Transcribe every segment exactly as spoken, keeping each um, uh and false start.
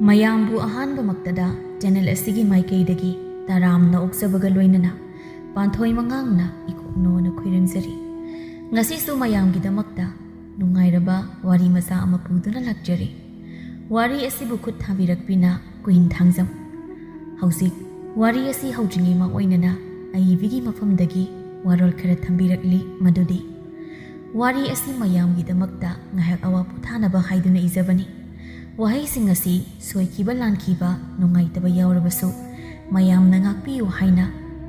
ꯃꯌꯥꯝꯕꯨ ꯑꯍꯥꯟꯕꯃꯛꯇꯗ ꯆꯦꯅꯦꯜ ꯑꯁꯤꯒꯤ ꯃꯥꯏꯀꯩꯗꯒꯤ ꯇꯔꯥꯝꯅ ꯑꯣꯛꯆꯕꯒ ꯂꯣꯏꯅꯅ ꯄꯥꯟꯊꯣꯏ ꯃꯉꯥꯡꯅ ꯏꯀꯣꯛꯅꯣꯅ ꯈꯣꯏꯔꯝꯖꯔꯤ꯫ ꯉꯁꯤꯁꯨ ꯃꯌꯥꯝꯒꯤꯗꯃꯛꯇ ꯅꯨꯡꯉꯥꯏꯔꯕ ꯋꯥꯔꯤ ꯃꯆꯥ ꯑꯃ ꯄꯨꯗꯨꯅ ꯂꯥꯛꯆꯔꯤ꯫ ꯋꯥꯔꯤ ꯑꯁꯤꯕꯨ ꯈꯨꯠ ꯊꯥꯕꯤꯔꯛꯄꯤꯅ ꯀꯨꯏꯟ ꯊꯥꯡꯖꯝ꯫ ꯍꯧꯖꯤꯛ ꯋꯥꯔꯤ ꯑꯁꯤ ꯍꯧꯗ꯭ꯔꯤꯉꯩ ꯃꯥꯡꯑꯣꯏꯅꯅ ꯑꯏꯕꯤꯒꯤ ꯃꯐꯝꯗꯒꯤ ꯋꯥꯔꯣꯜ ꯈꯔ ꯊꯝꯕꯤꯔꯛꯂꯤ, ꯃꯗꯨꯗꯤ: ꯋꯥꯔꯤ ꯑꯁꯤ ꯃꯌꯥꯝꯒꯤꯗꯃꯛꯇ ꯉꯥꯏꯍꯥꯛ ꯑꯋꯥ ꯄꯣꯊꯥꯅꯕ ꯍꯥꯏꯗꯨꯅ ꯏꯖꯕꯅꯤ꯫ ꯋꯥꯍꯩꯁꯤꯡ ꯑꯁꯤ ꯁꯣꯏꯈꯤꯕ ꯂꯥꯟꯈꯤꯕ ꯅꯨꯡꯉꯥꯏꯇꯕ ꯌꯥꯎꯔꯕꯁꯨ ꯃꯌꯥꯝꯅ ꯉꯥꯛꯄꯤꯌꯨ ꯍꯥꯏꯅ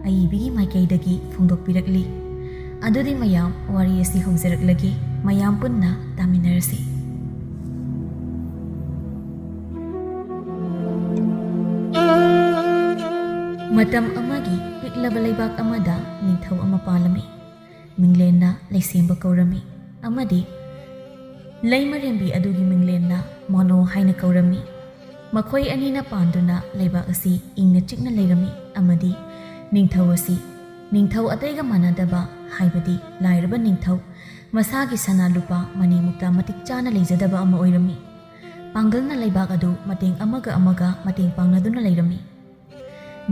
ꯑꯏꯕꯤꯒꯤ ꯃꯥꯏꯀꯩꯗꯒꯤ ꯐꯣꯡꯗꯣꯛꯄꯤꯔꯛꯂꯤ꯫ ꯑꯗꯨꯗꯤ ꯃꯌꯥꯝ, ꯋꯥꯔꯤ ꯑꯁꯤ ꯍꯧꯖꯔꯛꯂꯒꯦ, ꯃꯌꯥꯝ ꯄꯨꯟꯅ ꯇꯥꯃꯤꯟꯅꯔꯁꯤ꯫ ꯃꯇꯝ ꯑꯃꯒꯤ ꯄꯤꯛꯂꯕ ꯂꯩꯕꯥꯛ ꯑꯃꯗ ꯅꯤꯡꯊꯧ ꯑꯃ ꯄꯥꯜꯂꯝꯃꯤ꯫ ꯃꯤꯡꯂꯦꯟꯅ ꯂꯩꯁꯦꯝꯕ ꯀꯧꯔꯝꯃꯤ ꯑꯃꯗꯤ ꯂꯩꯃꯔꯦꯝꯕꯤ ꯑꯗꯨꯒꯤ ꯃꯤꯡꯂꯦꯟꯅ ꯃꯣꯅꯣ ꯍꯥꯏꯅ ꯀꯧꯔꯝꯃꯤ꯫ ꯃꯈꯣꯏ ꯑꯅꯤꯅ ꯄꯥꯟꯗꯨꯅ ꯂꯩꯕꯥꯛ ꯑꯁꯤ ꯏꯪꯅ ꯆꯤꯛꯅ ꯂꯩꯔꯝꯃꯤ ꯑꯃꯗꯤ ꯅꯤꯡꯊꯧ ꯑꯁꯤ ꯅꯤꯡꯊꯧ ꯑꯇꯩꯒ ꯃꯥꯟꯅꯗꯕ, ꯍꯥꯏꯕꯗꯤ ꯂꯥꯏꯔꯕ ꯅꯤꯡꯊꯧ, ꯃꯁꯥꯒꯤ ꯁꯅꯥ ꯂꯨꯄꯥ ꯃꯅꯤ ꯃꯨꯛꯇ ꯃꯇꯤꯛ ꯆꯥꯅ ꯂꯩꯖꯗꯕ ꯑꯃ ꯑꯣꯏꯔꯝꯃꯤ꯫ ꯄꯥꯡꯒꯜꯅ ꯂꯩꯕꯥꯛ ꯑꯗꯨ ꯃꯇꯦꯡ ꯑꯃꯒ ꯑꯃꯒ ꯃꯇꯦꯡ ꯄꯥꯡꯅꯗꯨꯅ ꯂꯩꯔꯝꯃꯤ꯫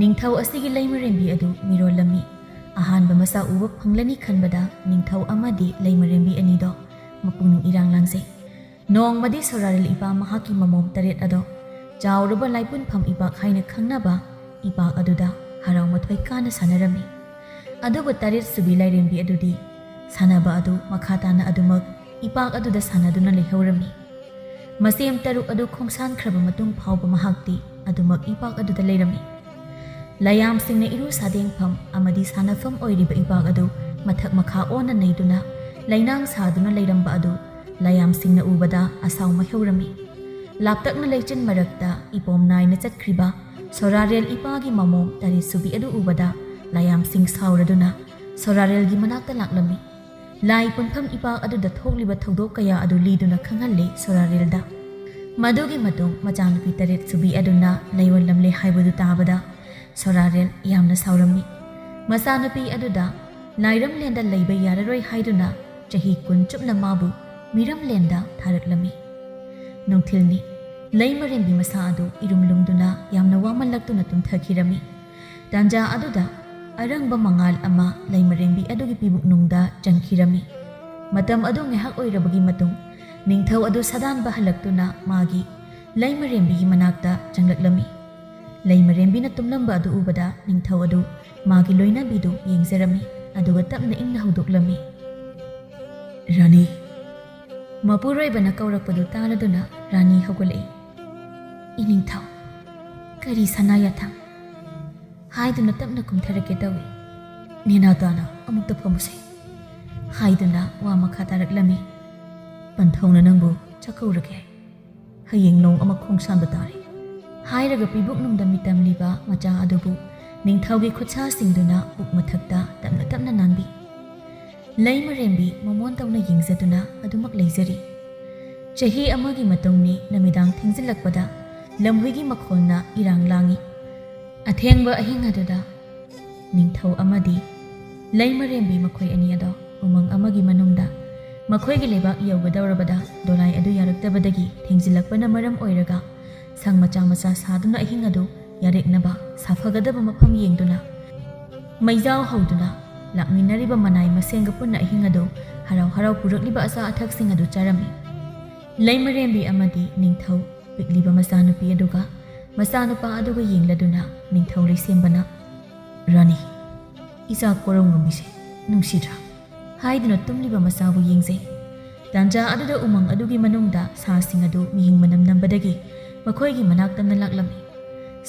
ꯅꯤꯡꯊꯧ ꯑꯁꯤꯒꯤ ꯂꯩꯃꯔꯦꯝꯕꯤ ꯑꯗꯨ ꯃꯤꯔꯣꯜꯂꯝꯃꯤ꯫ ꯑꯍꯥꯟꯕ ꯃꯆꯥ ꯎꯕ ꯐꯪꯂꯅꯤ ꯈꯟꯕꯗ ꯅꯤꯡꯊꯧ ꯑꯃꯗꯤ ꯂꯩꯃꯔꯦꯝꯕꯤ ꯑꯅꯤꯗꯣ ꯃꯄꯨꯛꯅꯤꯡ ꯏꯔꯥꯡ ꯂꯥꯡꯖꯩ꯫ ꯅꯣꯡꯃꯗꯤ ꯁꯣꯔꯥꯔꯦꯜ ꯏꯄꯥ ꯃꯍꯥꯛꯀꯤ ꯃꯃꯣꯝ ꯇꯔꯦꯠ ꯑꯗꯣ ꯆꯥꯎꯔꯕ ꯂꯥꯏꯄꯨꯟꯐꯝ ꯏꯄꯥꯛ ꯍꯥꯏꯅ ꯈꯪꯅꯕ ꯏꯄꯥꯛ ꯑꯗꯨꯗ ꯍꯔꯥꯎ ꯃꯊꯣꯏ ꯀꯥꯅ ꯁꯥꯟꯅꯔꯝꯃꯤ꯫ ꯑꯗꯨꯕꯨ ꯇꯔꯦꯠ ꯁꯨꯕꯤ ꯂꯥꯏꯔꯦꯝꯕꯤ ꯑꯗꯨꯗꯤ ꯁꯥꯟꯅꯕ ꯑꯗꯨ ꯃꯈꯥ ꯇꯥꯅ ꯑꯗꯨꯃꯛ ꯏꯄꯥꯛ ꯑꯗꯨꯗ ꯁꯥꯟꯅꯗꯨꯅ ꯂꯩꯍꯧꯔꯝꯃꯤ꯫ ꯃꯁꯦꯝ ꯇꯔꯨꯛ ꯑꯗꯨ ꯈꯣꯡꯁꯥꯟꯈ꯭ꯔꯕ ꯃꯇꯨꯡ ꯐꯥꯎꯕ ꯃꯍꯥꯛꯇꯤ ꯑꯗꯨꯃꯛ ꯏꯄꯥꯛ ꯑꯗꯨꯗ ꯂꯩꯔꯝꯃꯤ꯫ ꯂꯌꯥꯝꯁꯤꯡꯅ ꯏꯔꯨ ꯁꯥꯗꯦꯡꯐꯝ ꯑꯃꯗꯤ ꯁꯥꯟꯅꯐꯝ ꯑꯣꯏꯔꯤꯕ ꯏꯄꯥꯛ ꯑꯗꯨ ꯃꯊꯛ ꯃꯈꯥ ꯑꯣꯟꯅ ꯅꯩꯗꯨꯅ ꯂꯩꯅꯥꯡ ꯁꯥꯗꯨꯅ ꯂꯩꯔꯝꯕ ꯑꯗꯨ ꯂꯌꯥꯝꯁꯤꯡꯅ ꯎꯕꯗ ꯑꯁꯥꯎ ꯃꯥꯏꯍꯧꯔꯝꯃꯤ꯫ ꯂꯥꯞꯇꯛꯅ ꯂꯩꯆꯤꯟ ꯃꯔꯛꯇ ꯏꯄꯣꯝ ꯅꯥꯏꯅ ꯆꯠꯈ꯭ꯔꯤꯕ ꯁꯣꯔꯥꯔꯦꯜ ꯏꯄꯥꯒꯤ ꯃꯃꯣꯝ ꯇꯔꯦꯠ ꯁꯨꯕꯤ ꯑꯗꯨ ꯎꯕꯗ ꯂꯌꯥꯝꯁꯤꯡ ꯁꯥꯎꯔꯗꯨꯅ ꯁꯣꯔꯥꯔꯦꯜꯒꯤ ꯃꯅꯥꯛꯇ ꯂꯥꯛꯂꯝꯃꯤ꯫ ꯂꯥꯏ ꯄꯨꯟꯐꯝ ꯏꯄꯥꯛ ꯑꯗꯨꯗ ꯊꯣꯛꯂꯤꯕ ꯊꯧꯗꯣꯛ ꯀꯌꯥ ꯑꯗꯨ ꯂꯤꯗꯨꯅ ꯈꯪꯍꯜꯂꯤ ꯁꯣꯔꯥꯔꯦꯜꯗ꯫ ꯃꯗꯨꯒꯤ ꯃꯇꯨꯡ ꯃꯆꯥꯅꯨꯄꯤ ꯇꯔꯦꯠ ꯁꯨꯕꯤ ꯑꯗꯨꯅ ꯂꯩꯑꯣꯜꯂꯝꯂꯦ ꯍꯥꯏꯕꯗꯨ ꯇꯥꯕꯗ ꯁꯣꯔꯥꯔꯦꯜ ꯌꯥꯝꯅ ꯁꯥꯎꯔꯝꯃꯤ꯫ ꯃꯆꯥꯅꯨꯄꯤ ꯑꯗꯨꯗ ꯂꯥꯏꯔꯝꯂꯦꯟꯗ ꯂꯩꯕ ꯌꯥꯔꯔꯣꯏ ꯍꯥꯏꯗꯨꯅ ꯆꯍꯤ ꯀꯨꯟ ꯆꯨꯞꯅ ꯃꯥꯕꯨ ꯃꯤꯔꯝꯂꯦꯟꯗ ꯊꯥꯔꯛꯂꯝꯃꯤ꯫ ꯅꯨꯡꯊꯤꯜꯅꯤ꯫ ꯂꯩꯃꯔꯦꯝꯕꯤ ꯃꯁꯥ ꯑꯗꯨ ꯏꯔꯨꯝ ꯂꯨꯝꯗꯨꯅ ꯌꯥꯝꯅ ꯋꯥꯃꯜꯂꯛꯇꯨꯅ ꯇꯨꯝꯊꯈꯤꯔꯝꯃꯤ꯫ ꯇꯥꯟꯖꯥ ꯑꯗꯨꯗ ꯑꯔꯪꯕ ꯃꯉꯥꯜ ꯑꯃ ꯂꯩꯃꯔꯦꯝꯕꯤ ꯑꯗꯨꯒꯤ ꯄꯤꯕꯨꯛꯅꯨꯡꯗ ꯆꯪꯈꯤꯔꯝꯃꯤ꯫ ꯃꯇꯝ ꯑꯗꯨ ꯉꯥꯏꯍꯥꯛ ꯑꯣꯏꯔꯕꯒꯤ ꯃꯇꯨꯡ ꯅꯤꯡꯊꯧ ꯑꯗꯨ ꯁꯥꯗꯥꯟꯕ ꯍꯜꯂꯛꯇꯨꯅ ꯃꯥꯒꯤ ꯂꯩꯃꯔꯦꯝꯕꯤꯒꯤ ꯃꯅꯥꯛꯇ ꯆꯪꯂꯛꯂꯝꯃꯤ꯫ ꯂꯩꯃꯔꯦꯝꯕꯤꯅ ꯇꯨꯝꯂꯝꯕ ꯑꯗꯨ ꯎꯕꯗ ꯅꯤꯡꯊꯧ ꯑꯗꯨ ꯃꯥꯒꯤ ꯂꯣꯏꯅꯕꯤꯗꯨ ꯌꯦꯡꯖꯔꯝꯃꯤ, ꯑꯗꯨꯒ ꯇꯞꯅ ꯏꯪꯅ ꯍꯧꯗꯣꯛꯂꯝꯃꯤ꯫ "ꯔꯥꯅꯤ!" ꯃꯄꯨꯔꯣꯏꯕꯅ ꯀꯧꯔꯛꯄꯗꯨ ꯇꯥꯔꯗꯨꯅ ꯔꯥꯅꯤ ꯍꯧꯒꯠꯂꯛꯏ꯫ "ꯏꯅꯤꯡꯊꯧ, ꯀꯔꯤ ꯁꯅꯥ ꯌꯥꯊꯪ?" ꯍꯥꯏꯗꯨꯅ ꯇꯞꯅ ꯀꯨꯝꯊꯔꯛꯀꯦ ꯇꯧꯏ꯫ "ꯅꯦꯅꯥ ꯇꯥꯅ ꯑꯃꯨꯛꯇ ꯐꯝꯃꯨꯁꯦ" ꯍꯥꯏꯗꯨꯅ ꯋꯥ ꯃꯈꯥ ꯇꯥꯔꯛꯂꯝꯃꯤ꯫ "ꯄꯟꯊꯧꯅ ꯅꯪꯕꯨ ꯆꯥꯛꯀꯧꯔꯒꯦ꯫ ꯍꯌꯦꯡ ꯅꯣꯡ ꯑꯃ ꯈꯣꯡꯁꯥꯟꯕ ꯇꯥꯔꯦ" ꯍꯥꯏꯔꯒ ꯄꯤꯕꯨꯛꯅꯨꯡꯗ ꯃꯤꯇꯝꯂꯤꯕ ꯃꯆꯥ ꯑꯗꯨꯕꯨ ꯅꯤꯡꯊꯧꯒꯤ ꯈꯨꯠꯁꯥꯁꯤꯡꯗꯨꯅ ꯄꯨꯛ ꯃꯊꯛꯇ ꯇꯞꯅ ꯇꯞꯅ ꯅꯥꯟꯕꯤ꯫ ꯂꯩꯃꯔꯦꯝꯕꯤ ꯃꯃꯣꯟ ꯇꯧꯅ ꯌꯦꯡꯖꯗꯨꯅ ꯑꯗꯨꯃꯛ ꯂꯩꯖꯔꯤ꯫ ꯆꯍꯤ ꯑꯃꯒꯤ ꯃꯇꯨꯡꯅꯤ, ꯅꯨꯃꯤꯗꯥꯡ ꯊꯦꯡꯖꯤꯜꯂꯛꯄꯗ ꯂꯝꯍꯨꯏꯒꯤ ꯃꯈꯣꯜꯅ ꯏꯔꯥꯡ ꯂꯥꯡꯏ꯫ ꯑꯊꯦꯡꯕ ꯑꯍꯤꯡ ꯑꯗꯨꯗ ꯅꯤꯡꯊꯧ ꯑꯃꯗꯤ ꯂꯩꯃꯔꯦꯝꯕꯤ ꯃꯈꯣꯏ ꯑꯅꯤ ꯑꯗꯣ ꯎꯃꯪ ꯑꯃꯒꯤ ꯃꯅꯨꯡꯗ ꯃꯈꯣꯏꯒꯤ ꯂꯩꯕꯥꯛ ꯌꯧꯒꯗꯧꯔꯕꯗ ꯗꯣꯂꯥꯏ ꯑꯗꯨ ꯌꯥꯔꯛꯇꯕꯗꯒꯤ ꯊꯦꯡꯖꯤꯜꯂꯛꯄꯅ ꯃꯔꯝ ꯑꯣꯏꯔꯒ ꯁꯪ ꯃꯆꯥ ꯃꯆꯥ ꯁꯥꯗꯨꯅ ꯑꯍꯤꯡ ꯑꯗꯨ ꯌꯥꯔꯦꯛꯅꯕ ꯁꯥꯐꯒꯗꯕ ꯃꯐꯝ ꯌꯦꯡꯗꯨꯅ ꯃꯩꯖꯥꯎ ꯍꯧꯗꯨꯅ ꯂꯥꯛꯃꯤꯟꯅꯔꯤꯕ ꯃꯅꯥꯏ ꯃꯁꯦꯟꯒ ꯄꯨꯟꯅ ꯑꯍꯤꯡ ꯑꯗꯨ ꯍꯔꯥꯎ ꯍꯔꯥꯎ ꯄꯨꯔꯛꯂꯤꯕ ꯑꯆꯥ ꯑꯊꯛꯁꯤꯡ ꯑꯗꯨ ꯆꯥꯔꯝꯃꯤ꯫ ꯂꯩꯃꯔꯦꯝꯕꯤ ꯑꯃꯗꯤ ꯅꯤꯡꯊꯧ ꯄꯤꯛꯂꯤꯕ ꯃꯆꯥꯅꯨꯄꯤ ꯑꯗꯨꯒ ꯃꯆꯥꯅꯨꯄꯥ ꯑꯗꯨꯒ ꯌꯦꯡꯂꯗꯨꯅ ꯅꯤꯡꯊꯧ ꯂꯩꯁꯦꯝꯕꯅ, "ꯔꯥꯅꯤ, ꯏꯆꯥ ꯀꯣꯔꯧꯉꯝꯕꯤꯁꯦ ꯅꯨꯡꯁꯤꯗ꯭ꯔꯥ?" ꯍꯥꯏꯗꯨꯅ ꯇꯨꯝꯂꯤꯕ ꯃꯆꯥꯕꯨ ꯌꯦꯡꯖꯩ꯫ ꯇꯥꯟꯖꯥ ꯑꯗꯨꯗ ꯎꯃꯪ ꯑꯗꯨꯒꯤ ꯃꯅꯨꯡꯗ ꯁꯥꯁꯤꯡ ꯑꯗꯨ ꯃꯤꯍꯤꯡ ꯃꯅꯝ ꯅꯝꯕꯗꯒꯤ ꯃꯈꯣꯏꯒꯤ ꯃꯅꯥꯛꯇ ꯅꯂꯥꯛꯂꯝꯃꯤ꯫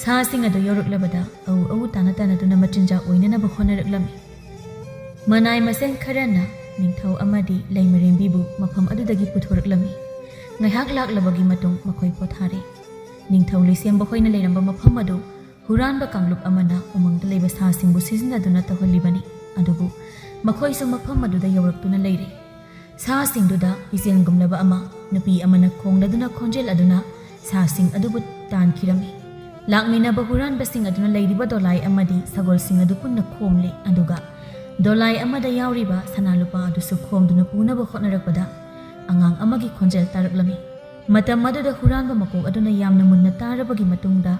ꯁꯥꯁꯤꯡ ꯑꯗꯨ ꯌꯧꯔꯛꯂꯕꯗ ꯑꯎ ꯑꯎ ꯇꯥꯅ ꯇꯥꯅꯗꯨꯅ ꯃꯆꯤꯟꯖꯥꯛ ꯑꯣꯏꯅꯅꯕ ꯍꯣꯠꯅꯔꯛꯂꯝꯃꯤ꯫ ꯃꯅꯥꯏ ꯃꯁꯦꯟ ꯈꯔꯅ ꯅꯤꯡꯊꯧ ꯑꯃꯗꯤ ꯂꯩꯃꯔꯦꯝꯕꯤꯕꯨ ꯃꯐꯝ ꯑꯗꯨꯗꯒꯤ ꯄꯨꯊꯣꯔꯛꯂꯝꯃꯤ꯫ ꯉꯥꯏꯍꯥꯛ ꯂꯥꯛꯂꯕꯒꯤ ꯃꯇꯨꯡ ꯃꯈꯣꯏ ꯄꯣꯊꯥꯔꯦ꯫ ꯅꯤꯡꯊꯧ ꯂꯩꯁꯦꯝꯕ ꯍꯣꯏꯅ ꯂꯩꯔꯝꯕ ꯃꯐꯝ ꯑꯗꯨ ꯍꯨꯔꯥꯟꯕ ꯀꯥꯡꯂꯨꯞ ꯑꯃꯅ ꯎꯃꯪꯗ ꯂꯩꯕ ꯁꯥꯁꯤꯡꯕꯨ ꯁꯤꯖꯤꯟꯅꯗꯨꯅ ꯇꯧꯍꯜꯂꯤꯕꯅꯤ꯫ ꯑꯗꯨꯕꯨ ꯃꯈꯣꯏꯁꯨ ꯃꯐꯝ ꯑꯗꯨꯗ ꯌꯧꯔꯛꯇꯨꯅ ꯂꯩꯔꯦ꯫ ꯁꯥꯁꯤꯡꯗꯨꯗ ꯍꯤꯖꯦꯟꯒꯨꯝꯂꯕ ꯑꯃ, ꯅꯨꯄꯤ ꯑꯃꯅ ꯈꯣꯡꯂꯗꯨꯅ ꯈꯣꯟꯖꯦꯜ ꯑꯗꯨꯅ ꯁꯥꯁꯤꯡ ꯑꯗꯨꯕꯨ ꯇꯥꯟꯈꯤꯔꯝꯃꯤ꯫ ꯂꯥꯛꯃꯤꯟꯅꯕ ꯍꯨꯔꯥꯟꯕꯁꯤꯡ ꯑꯗꯨꯅ ꯂꯩꯔꯤꯕ ꯗꯣꯂꯥꯏ ꯑꯃꯗꯤ ꯁꯒꯣꯜꯁꯤꯡ ꯑꯗꯨ ꯄꯨꯟꯅ ꯈꯣꯝꯂꯦ, ꯑꯗꯨꯒ ꯗꯣꯂꯥꯏ ꯑꯃꯗ ꯌꯥꯎꯔꯤꯕ ꯁꯅꯥ ꯂꯨꯄꯥ ꯑꯗꯨꯁꯨ ꯈꯣꯝꯗꯨꯅ ꯄꯨꯅꯕ ꯍꯣꯠꯅꯔꯛꯄꯗ ꯑꯉꯥꯡ ꯑꯃꯒꯤ ꯈꯣꯟꯖꯦꯜ ꯇꯥꯔꯛꯂꯝꯃꯤ꯫ ꯃꯇꯝ ꯑꯗꯨꯗ ꯍꯨꯔꯥꯟꯕ ꯃꯀꯣꯛ ꯑꯗꯨꯅ ꯌꯥꯝꯅ ꯃꯨꯟꯅ ꯇꯥꯔꯕꯒꯤ ꯃꯇꯨꯡꯗ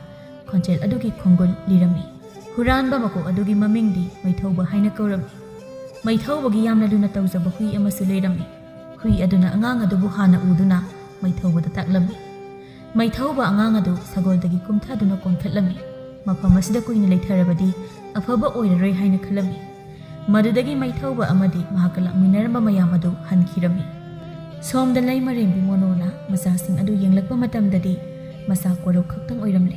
ꯈꯣꯟꯖꯦꯜ ꯑꯗꯨꯒꯤ ꯈꯣꯡꯒꯨꯜ ꯂꯤꯔꯝꯃꯤ꯫ ꯍꯨꯔꯥꯟꯕ ꯃꯀꯣꯛ ꯑꯗꯨꯒꯤ ꯃꯃꯤꯡꯗꯤ ꯃꯩꯊꯧꯕ ꯍꯥꯏꯅ ꯀꯧꯔꯝꯃꯤ꯫ ꯃꯩꯊꯧꯕꯒꯤ ꯌꯥꯝꯅ ꯂꯨꯅ ꯇꯧꯖꯕ ꯍꯨꯏ ꯑꯃꯁꯨ ꯂꯩꯔꯝꯃꯤ꯫ ꯍꯨꯏ ꯑꯗꯨꯅ ꯑꯉꯥꯡ ꯑꯗꯨꯕꯨ ꯍꯥꯟꯅ ꯎꯗꯨꯅ ꯃꯩꯊꯧꯕꯗ ꯇꯥꯛꯂꯝꯃꯤ꯫ ꯃꯩꯊꯧꯕ ꯑꯉꯥꯡ ꯑꯗꯨ ꯁꯒꯣꯜꯗꯒꯤ ꯀꯨꯝꯊꯗꯨꯅ ꯀꯣꯟꯈꯠꯂꯝꯃꯤ꯫ ꯃꯐꯝ ꯑꯁꯤꯗ ꯀꯨꯏꯅ ꯂꯩꯊꯔꯕꯗꯤ ꯑꯐꯕ ꯑꯣꯏꯔꯔꯣꯏ ꯍꯥꯏꯅ ꯈꯜꯂꯝꯃꯤ꯫ ꯃꯗꯨꯗꯒꯤ ꯃꯩꯊꯧꯕ ꯑꯃꯗꯤ ꯃꯍꯥꯛꯀ ꯂꯥꯛꯃꯤꯟꯅꯔꯝꯕ ꯃꯌꯥꯝ ꯑꯗꯨ ꯍꯟꯈꯤꯔꯝꯃꯤ꯫ ꯁꯣꯝꯗ ꯂꯩꯃꯔꯦꯝꯕꯤ ꯃꯣꯅꯣꯅ ꯃꯆꯥꯁꯤꯡ ꯑꯗꯨ ꯌꯦꯡꯂꯛꯄ ꯃꯇꯝꯗꯗꯤ ꯃꯆꯥ ꯀꯣꯔꯧ ꯈꯛꯇꯪ ꯑꯣꯏꯔꯝꯂꯦ꯫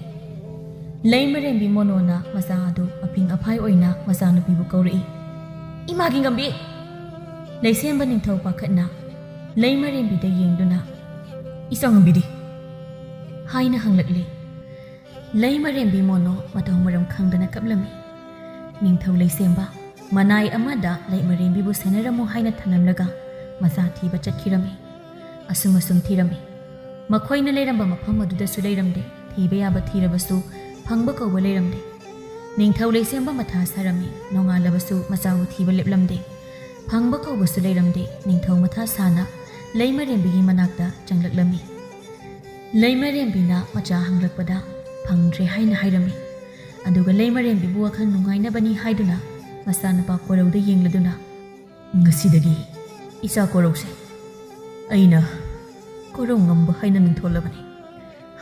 ꯂꯩꯃꯔꯦꯝꯕꯤ ꯃꯣꯅꯣꯅ ꯃꯆꯥ ꯑꯗꯨ ꯑꯐꯤꯡ ꯑꯐꯥꯏ ꯑꯣꯏꯅ ꯃꯆꯥꯅꯨꯄꯤꯕꯨ ꯀꯧꯔꯛꯏ꯫ "ꯏꯃꯥꯒꯤ ꯉꯝꯕꯤ!" ꯂꯩꯁꯦꯝꯕ ꯅꯤꯡꯊꯧ ꯄꯥꯈꯠꯅ ꯂꯩꯃꯔꯦꯝꯕꯤꯗ ꯌꯦꯡꯗꯨꯅ, "ꯏꯆꯥ ꯉꯝꯕꯤꯗꯤ?" ꯍꯥꯏꯅ ꯍꯪꯂꯛꯂꯦ꯫ ꯂꯩꯃꯔꯦꯝꯕꯤ ꯃꯣꯅꯣ ꯃꯊꯧ ꯃꯔꯝ ꯈꯪꯗꯅ ꯀꯞꯂꯝꯃꯤ꯫ ꯅꯤꯡꯊꯧ ꯂꯩꯁꯦꯝꯕ ꯃꯅꯥꯏ ꯑꯃꯗ ꯂꯩꯃꯔꯦꯝꯕꯤꯕꯨ ꯁꯦꯟꯅꯔꯝꯃꯨ ꯍꯥꯏꯅ ꯊꯅꯝꯂꯒ ꯃꯆꯥ ꯊꯤꯕ ꯆꯠꯈꯤꯔꯝꯃꯤ꯫ ꯑꯁꯨꯝ ꯑꯁꯨꯝ ꯊꯤꯔꯝꯃꯤ꯫ ꯃꯈꯣꯏꯅ ꯂꯩꯔꯝꯕ ꯃꯐꯝ ꯑꯗꯨꯗꯁꯨ ꯂꯩꯔꯝꯗꯦ꯫ ꯊꯤꯕ ꯌꯥꯕ ꯊꯤꯔꯕꯁꯨ ꯐꯪꯕ ꯀꯧꯕ ꯂꯩꯔꯝꯗꯦ꯫ ꯅꯤꯡꯊꯧ ꯂꯩꯁꯦꯝꯕ ꯃꯊꯥ ꯁꯥꯔꯝꯃꯤ꯫ ꯅꯣꯡꯉꯥꯜꯂꯕꯁꯨ ꯃꯆꯥꯕꯨ ꯊꯤꯕ ꯂꯦꯞꯂꯝꯗꯦ꯫ ꯐꯪꯕ ꯀꯧꯕꯁꯨ ꯂꯩꯔꯝꯗꯦ꯫ ꯅꯤꯡꯊꯧ ꯃꯊꯥ ꯁꯥꯅ ꯂꯩꯃꯔꯦꯝꯕꯤꯒꯤ ꯃꯅꯥꯛꯇ ꯆꯪꯂꯛꯂꯝꯃꯤ꯫ ꯂꯩꯃꯔꯦꯝꯕꯤꯅ ꯃꯆꯥ ꯍꯪꯂꯛꯄꯗ ꯐꯪꯗ꯭ꯔꯦ ꯍꯥꯏꯅ ꯍꯥꯏꯔꯝꯃꯤ꯫ ꯑꯗꯨꯒ ꯂꯩꯃꯔꯦꯝꯕꯤꯕꯨ ꯋꯥꯈꯜ ꯅꯨꯡꯉꯥꯏꯅꯕꯅꯤ ꯍꯥꯏꯗꯨꯅ ꯃꯆꯥꯅꯨꯄꯥ ꯀꯣꯔꯧꯗ ꯌꯦꯡꯂꯗꯨꯅ, "ꯉꯁꯤꯗꯒꯤ ꯏꯆꯥ ꯀꯣꯔꯧꯁꯦ ꯑꯩꯅ ꯀꯣꯔꯧ ꯉꯝꯕ ꯍꯥꯏꯅ ꯃꯤꯡꯊꯣꯜꯂꯕꯅꯤ"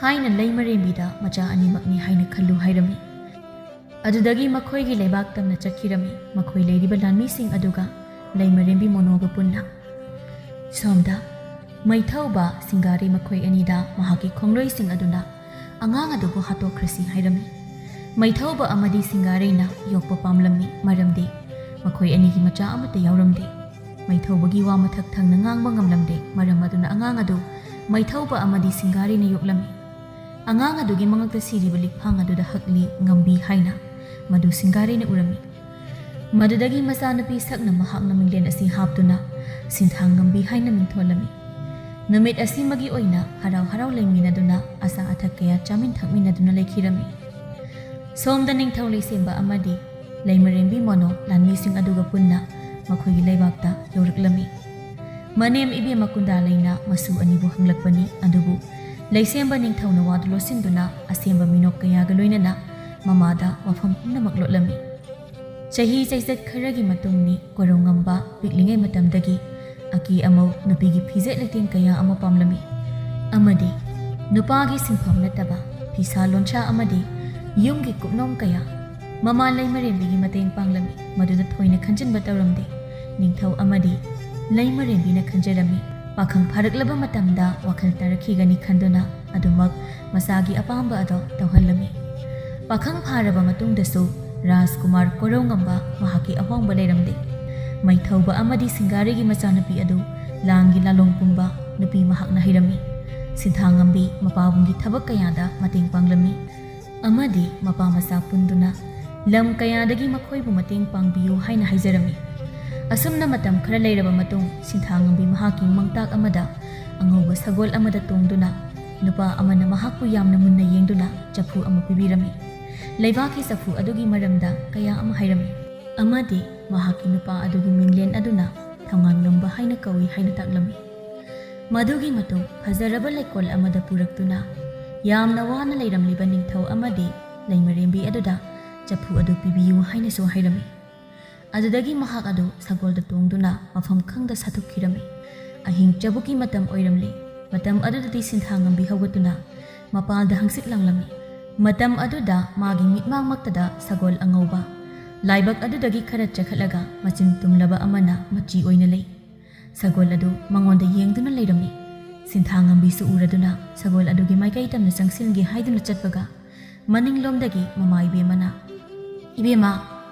ꯍꯥꯏꯅ ꯂꯩꯃꯔꯦꯝꯕꯤꯗ ꯃꯆꯥ ꯑꯅꯤꯃꯛꯅꯤ ꯍꯥꯏꯅ ꯈꯜꯂꯨ ꯍꯥꯏꯔꯝꯃꯤ꯫ ꯑꯗꯨꯗꯒꯤ ꯃꯈꯣꯏꯒꯤ ꯂꯩꯕꯥꯛ ꯇꯝꯅ ꯆꯠꯈꯤꯔꯝꯃꯤ꯫ ꯃꯈꯣꯏ ꯂꯩꯔꯤꯕ ꯂꯥꯟꯃꯤꯁꯤꯡ ꯑꯗꯨꯒ ꯂꯩꯃꯔꯦꯝꯕꯤ ꯃꯣꯅꯣꯒ ꯄꯨꯟꯅ꯫ ꯁꯣꯝꯗ ꯃꯩꯊꯧꯕ ꯁꯤꯡꯒꯥꯔꯩ ꯃꯈꯣꯏ ꯑꯅꯤꯗ ꯃꯍꯥꯛꯀꯤ ꯈꯣꯡꯂꯣꯏꯁꯤꯡ ꯑꯗꯨꯅ ꯑꯉꯥꯡ ꯑꯗꯨꯕꯨ ꯍꯥꯠꯇꯣꯛꯈ꯭ꯔꯁꯤ ꯍꯥꯏꯔꯝꯃꯤ꯫ ꯃꯩꯊꯧꯕ ꯑꯃꯗꯤ ꯁꯤꯡꯒꯥꯔꯩꯅ ꯌꯣꯛꯄ ꯄꯥꯝꯂꯝꯃꯤ, ꯃꯔꯝꯗꯤ ꯃꯈꯣꯏ ꯑꯅꯤꯒꯤ ꯃꯆꯥ ꯑꯃꯠꯇ ꯌꯥꯎꯔꯝꯗꯦ꯫ ꯃꯩꯊꯧꯕꯒꯤ ꯋꯥ ꯃꯊꯛ ꯊꯪꯅ ꯉꯥꯡꯕ ꯉꯝꯂꯝꯗꯦ, ꯃꯔꯝ ꯑꯗꯨꯅ ꯑꯉꯥꯡ ꯑꯗꯨ ꯃꯩꯊꯧꯕ ꯑꯃꯗꯤ ꯁꯤꯡꯒꯥꯔꯩꯅ ꯌꯣꯛꯂꯝꯃꯤ꯫ ꯑꯉꯥꯡ ꯑꯗꯨꯒꯤ ꯃꯉꯛꯇ ꯁꯤꯔꯤꯕ ꯂꯤꯛꯐꯥꯡ ꯑꯗꯨꯗ ꯍꯛꯂꯤ ꯉꯝꯕꯤ ꯍꯥꯏꯅ ꯃꯗꯨ ꯁꯤꯡꯒꯥꯔꯩꯅ ꯎꯔꯝꯃꯤ꯫ ꯃꯗꯨꯗꯒꯤ ꯃꯆꯥꯅꯨꯄꯤ ꯁꯛꯅ ꯃꯍꯥꯛꯅ ꯃꯤꯡꯂꯦꯟ ꯑꯁꯤ ꯍꯥꯞꯇꯨꯅ ꯁꯤꯟꯊꯥꯡ ꯉꯝꯕꯤ ꯍꯥꯏꯅ ꯃꯤꯡꯊꯣꯜꯂꯝꯃꯤ꯫ ꯅꯨꯃꯤꯠ ꯑꯁꯤꯃꯒꯤ ꯑꯣꯏꯅ ꯍꯔꯥꯎ ꯍꯔꯥꯎ ꯂꯩꯃꯤꯟꯅꯗꯨꯅ ꯑꯆꯥ ꯑꯊꯛ ꯀꯌꯥ ꯆꯥꯃꯤꯟ ꯊꯛꯃꯤꯟꯅꯗꯨꯅ ꯂꯩꯈꯤꯔꯝꯃꯤ꯫ ꯁꯣꯝꯗ ꯅꯤꯡꯊꯧ ꯂꯩꯁꯦꯝꯕ ꯑꯃꯗꯤ ꯂꯩꯃꯔꯦꯝꯕꯤ ꯃꯣꯅꯣ ꯂꯥꯟꯃꯤꯁꯤꯡ ꯑꯗꯨꯒ ꯄꯨꯟꯅ ꯃꯈꯣꯏꯒꯤ ꯂꯩꯕꯥꯛꯇ ꯌꯧꯔꯛꯂꯝꯃꯤ꯫ ꯃꯅꯦꯝ ꯏꯕꯦꯝꯃ ꯀꯨꯟꯗꯥꯂꯩꯅ ꯃꯁꯨ ꯑꯅꯤꯕꯨ ꯍꯪꯂꯛꯄꯅꯤ꯫ ꯑꯗꯨꯕꯨ ꯂꯩꯁꯦꯝꯕ ꯅꯤꯡꯊꯧꯅ ꯋꯥꯗꯨ ꯂꯣꯠꯁꯤꯟꯗꯨꯅ ꯑꯁꯦꯝꯕ ꯃꯤꯅꯣꯛ ꯀꯌꯥꯒ ꯂꯣꯏꯅꯅ ꯃꯃꯥꯗ ꯋꯥꯐꯝ ꯄꯨꯝꯅꯃꯛ ꯂꯣꯠꯂꯝꯃꯤ꯫ ꯆꯍꯤ ꯆꯩꯆꯠ ꯈꯔꯒꯤ ꯃꯇꯨꯡꯅꯤ꯫ ꯀꯣꯔꯧꯉꯝꯕ ꯄꯤꯛꯂꯤꯉꯩ ꯃꯇꯝꯗꯒꯤ ꯑꯀꯦ ꯑꯃꯧ, ꯅꯨꯄꯤꯒꯤ ꯐꯤꯖꯦꯠ ꯂꯩꯇꯦꯡ ꯀꯌꯥ ꯑꯃ ꯄꯥꯝꯂꯝꯃꯤ ꯑꯃꯗꯤ ꯅꯨꯄꯥꯒꯤ ꯁꯤꯟꯐꯝ ꯅꯠꯇꯕ ꯐꯤꯁꯥ ꯂꯣꯟꯁꯥ ꯑꯃꯗꯤ ꯌꯨꯝꯒꯤ ꯀꯨꯞꯅꯣꯝ ꯀꯌꯥ ꯃꯃꯥ ꯂꯩꯃꯔꯦꯝꯕꯤꯒꯤ ꯃꯇꯦꯡ ꯄꯥꯡꯂꯝꯃꯤ꯫ ꯃꯗꯨꯗ ꯊꯣꯏꯅ ꯈꯟꯖꯤꯟꯕ ꯇꯧꯔꯝꯗꯦ꯫ ꯅꯤꯡꯊꯧ ꯑꯃꯗꯤ ꯂꯩꯃꯔꯦꯝꯕꯤꯅ ꯈꯟꯖꯔꯝꯃꯤ꯫ ꯄꯥꯈꯪ ꯐꯥꯔꯛꯂꯕ ꯃꯇꯝꯗ ꯋꯥꯈꯜ ꯇꯥꯔꯛꯈꯤꯒꯅꯤ ꯈꯟꯗꯨꯅ ꯑꯗꯨꯃꯛ ꯃꯆꯥꯒꯤ ꯑꯄꯥꯝꯕ ꯑꯗꯣ ꯇꯧꯍꯜꯂꯝꯃꯤ꯫ ꯄꯥꯈꯪ ꯐꯥꯔꯕ ꯃꯇꯨꯡꯗꯁꯨ ꯔꯥꯖꯀꯨꯃꯥꯔ ꯀꯣꯔꯧꯉꯝꯕ ꯃꯍꯥꯛꯀꯤ ꯑꯍꯣꯡꯕ ꯂꯩꯔꯝꯗꯦ꯫ ꯃꯩꯊꯧꯕ ꯑꯃꯗꯤ ꯁꯤꯡꯒꯥꯔꯩꯒꯤ ꯃꯆꯥꯅꯨꯄꯤ ꯑꯗꯨ ꯂꯥꯡꯒꯤ ꯂꯥꯂꯣꯡ ꯄꯨꯝꯕ ꯅꯨꯄꯤ ꯃꯍꯥꯛꯅ ꯍꯩꯔꯝꯃꯤ꯫ ꯁꯤꯟꯊꯥꯉꯝꯕꯤ ꯃꯄꯥꯕꯨꯡꯒꯤ ꯊꯕꯛ ꯀꯌꯥꯗ ꯃꯇꯦꯡ ꯄꯥꯡꯂꯝꯃꯤ ꯑꯃꯗꯤ ꯃꯄꯥ ꯃꯆꯥ ꯄꯨꯟꯗꯨꯅ ꯂꯝ ꯀꯌꯥꯗꯒꯤ ꯃꯈꯣꯏꯕꯨ ꯃꯇꯦꯡ ꯄꯥꯡꯕꯤꯌꯨ ꯍꯥꯏꯅ ꯍꯥꯏꯖꯔꯝꯃꯤ꯫ ꯑꯁꯨꯝꯅ ꯃꯇꯝ ꯈꯔ ꯂꯩꯔꯕ ꯃꯇꯨꯡ ꯁꯤꯟꯊꯥꯉꯝꯕꯤ ꯃꯍꯥꯛꯀꯤ ꯃꯪꯇꯥꯛ ꯑꯃꯗ ꯑꯉꯧꯕ ꯁꯒꯣꯜ ꯑꯃꯗ ꯇꯣꯡꯗꯨꯅ ꯅꯨꯄꯥ ꯑꯃꯅ ꯃꯍꯥꯛꯄꯨ ꯌꯥꯝꯅ ꯃꯨꯟꯅ ꯌꯦꯡꯗꯨꯅ ꯆꯐꯨ ꯑꯃ ꯄꯤꯕꯤꯔꯝꯃꯤ꯫ ꯂꯩꯕꯥꯛꯀꯤ ꯆꯐꯨ ꯑꯗꯨꯒꯤ ꯃꯔꯝꯗ ꯀꯌꯥ ꯑꯃ ꯍꯥꯏꯔꯝꯃꯤ ꯑꯃꯗꯤ ꯃꯍꯥꯛꯀꯤ ꯅꯨꯄꯥ ꯑꯗꯨꯒꯤ ꯃꯤꯡꯂꯦꯟ ꯑꯗꯨꯅ ꯊꯧꯉꯥꯟꯉꯝꯕ ꯍꯥꯏꯅ ꯀꯧꯏ ꯍꯥꯏꯅ ꯇꯥꯛꯂꯝꯃꯤ꯫ ꯃꯗꯨꯒꯤ ꯃꯇꯨꯡ ꯐꯖꯔꯕ ꯂꯩꯀꯣꯜ ꯑꯃꯗ ꯄꯨꯔꯛꯇꯨꯅ ꯌꯥꯝꯅ ꯋꯥꯅ ꯂꯩꯔꯝꯂꯤꯕ ꯅꯤꯡꯊꯧ ꯑꯃꯗꯤ ꯂꯩꯃꯔꯦꯝꯕꯤ ꯑꯗꯨꯗ ꯆꯐꯨ ꯑꯗꯨ ꯄꯤꯕꯤꯌꯨ ꯍꯥꯏꯅꯁꯨ ꯍꯥꯏꯔꯝꯃꯤ꯫ ꯑꯗꯨꯗꯒꯤ ꯃꯍꯥꯛ ꯑꯗꯨ ꯁꯒꯣꯜꯗ ꯇꯣꯡꯗꯨꯅ ꯃꯐꯝ ꯈꯪꯗ ꯁꯥꯊꯣꯛꯈꯤꯔꯝꯃꯤ꯫ ꯑꯍꯤꯡ ꯆꯕꯨꯛꯀꯤ ꯃꯇꯝ ꯑꯣꯏꯔꯝꯂꯦ꯫ ꯃꯇꯝ ꯑꯗꯨꯗꯗꯤ ꯁꯤꯟꯊꯥꯉꯝꯕꯤ ꯍꯧꯒꯠꯇꯨꯅ ꯃꯄꯥꯜꯗ ꯍꯪꯆꯤꯠ ꯂꯥꯡꯂꯝꯃꯤ꯫ ꯃꯇꯝ ꯑꯗꯨꯗ ꯃꯥꯒꯤ ꯃꯤꯠꯃꯥꯡꯃꯛꯇꯗ ꯁꯒꯣꯜ ꯑꯉꯧꯕ ꯂꯥꯏꯕꯛ ꯑꯗꯨꯗꯒꯤ ꯈꯔ ꯆꯈꯠꯂꯒ ꯃꯆꯤꯟ ꯇꯨꯝꯂꯕ ꯑꯃꯅ ꯃꯆꯤ ꯑꯣꯏꯅ ꯂꯩ꯫ ꯁꯒꯣꯜ ꯑꯗꯨ ꯃꯉꯣꯟꯗ ꯌꯦꯡꯗꯨꯅ ꯂꯩꯔꯝꯃꯤ꯫ ꯁꯤꯟꯊꯥꯉꯝꯕꯤꯁꯨ ꯎꯔꯗꯨꯅ ꯁꯒꯣꯜ ꯑꯗꯨꯒꯤ ꯃꯥꯏꯀꯩ ꯇꯝꯅ ꯆꯪꯁꯤꯟꯒꯦ ꯍꯥꯏꯗꯨꯅ ꯆꯠꯄꯒ ꯃꯅꯤꯡꯂꯣꯝꯗꯒꯤ ꯃꯃꯥ ꯏꯕꯦꯝꯃꯅ, "ꯏꯕꯦꯝꯃ,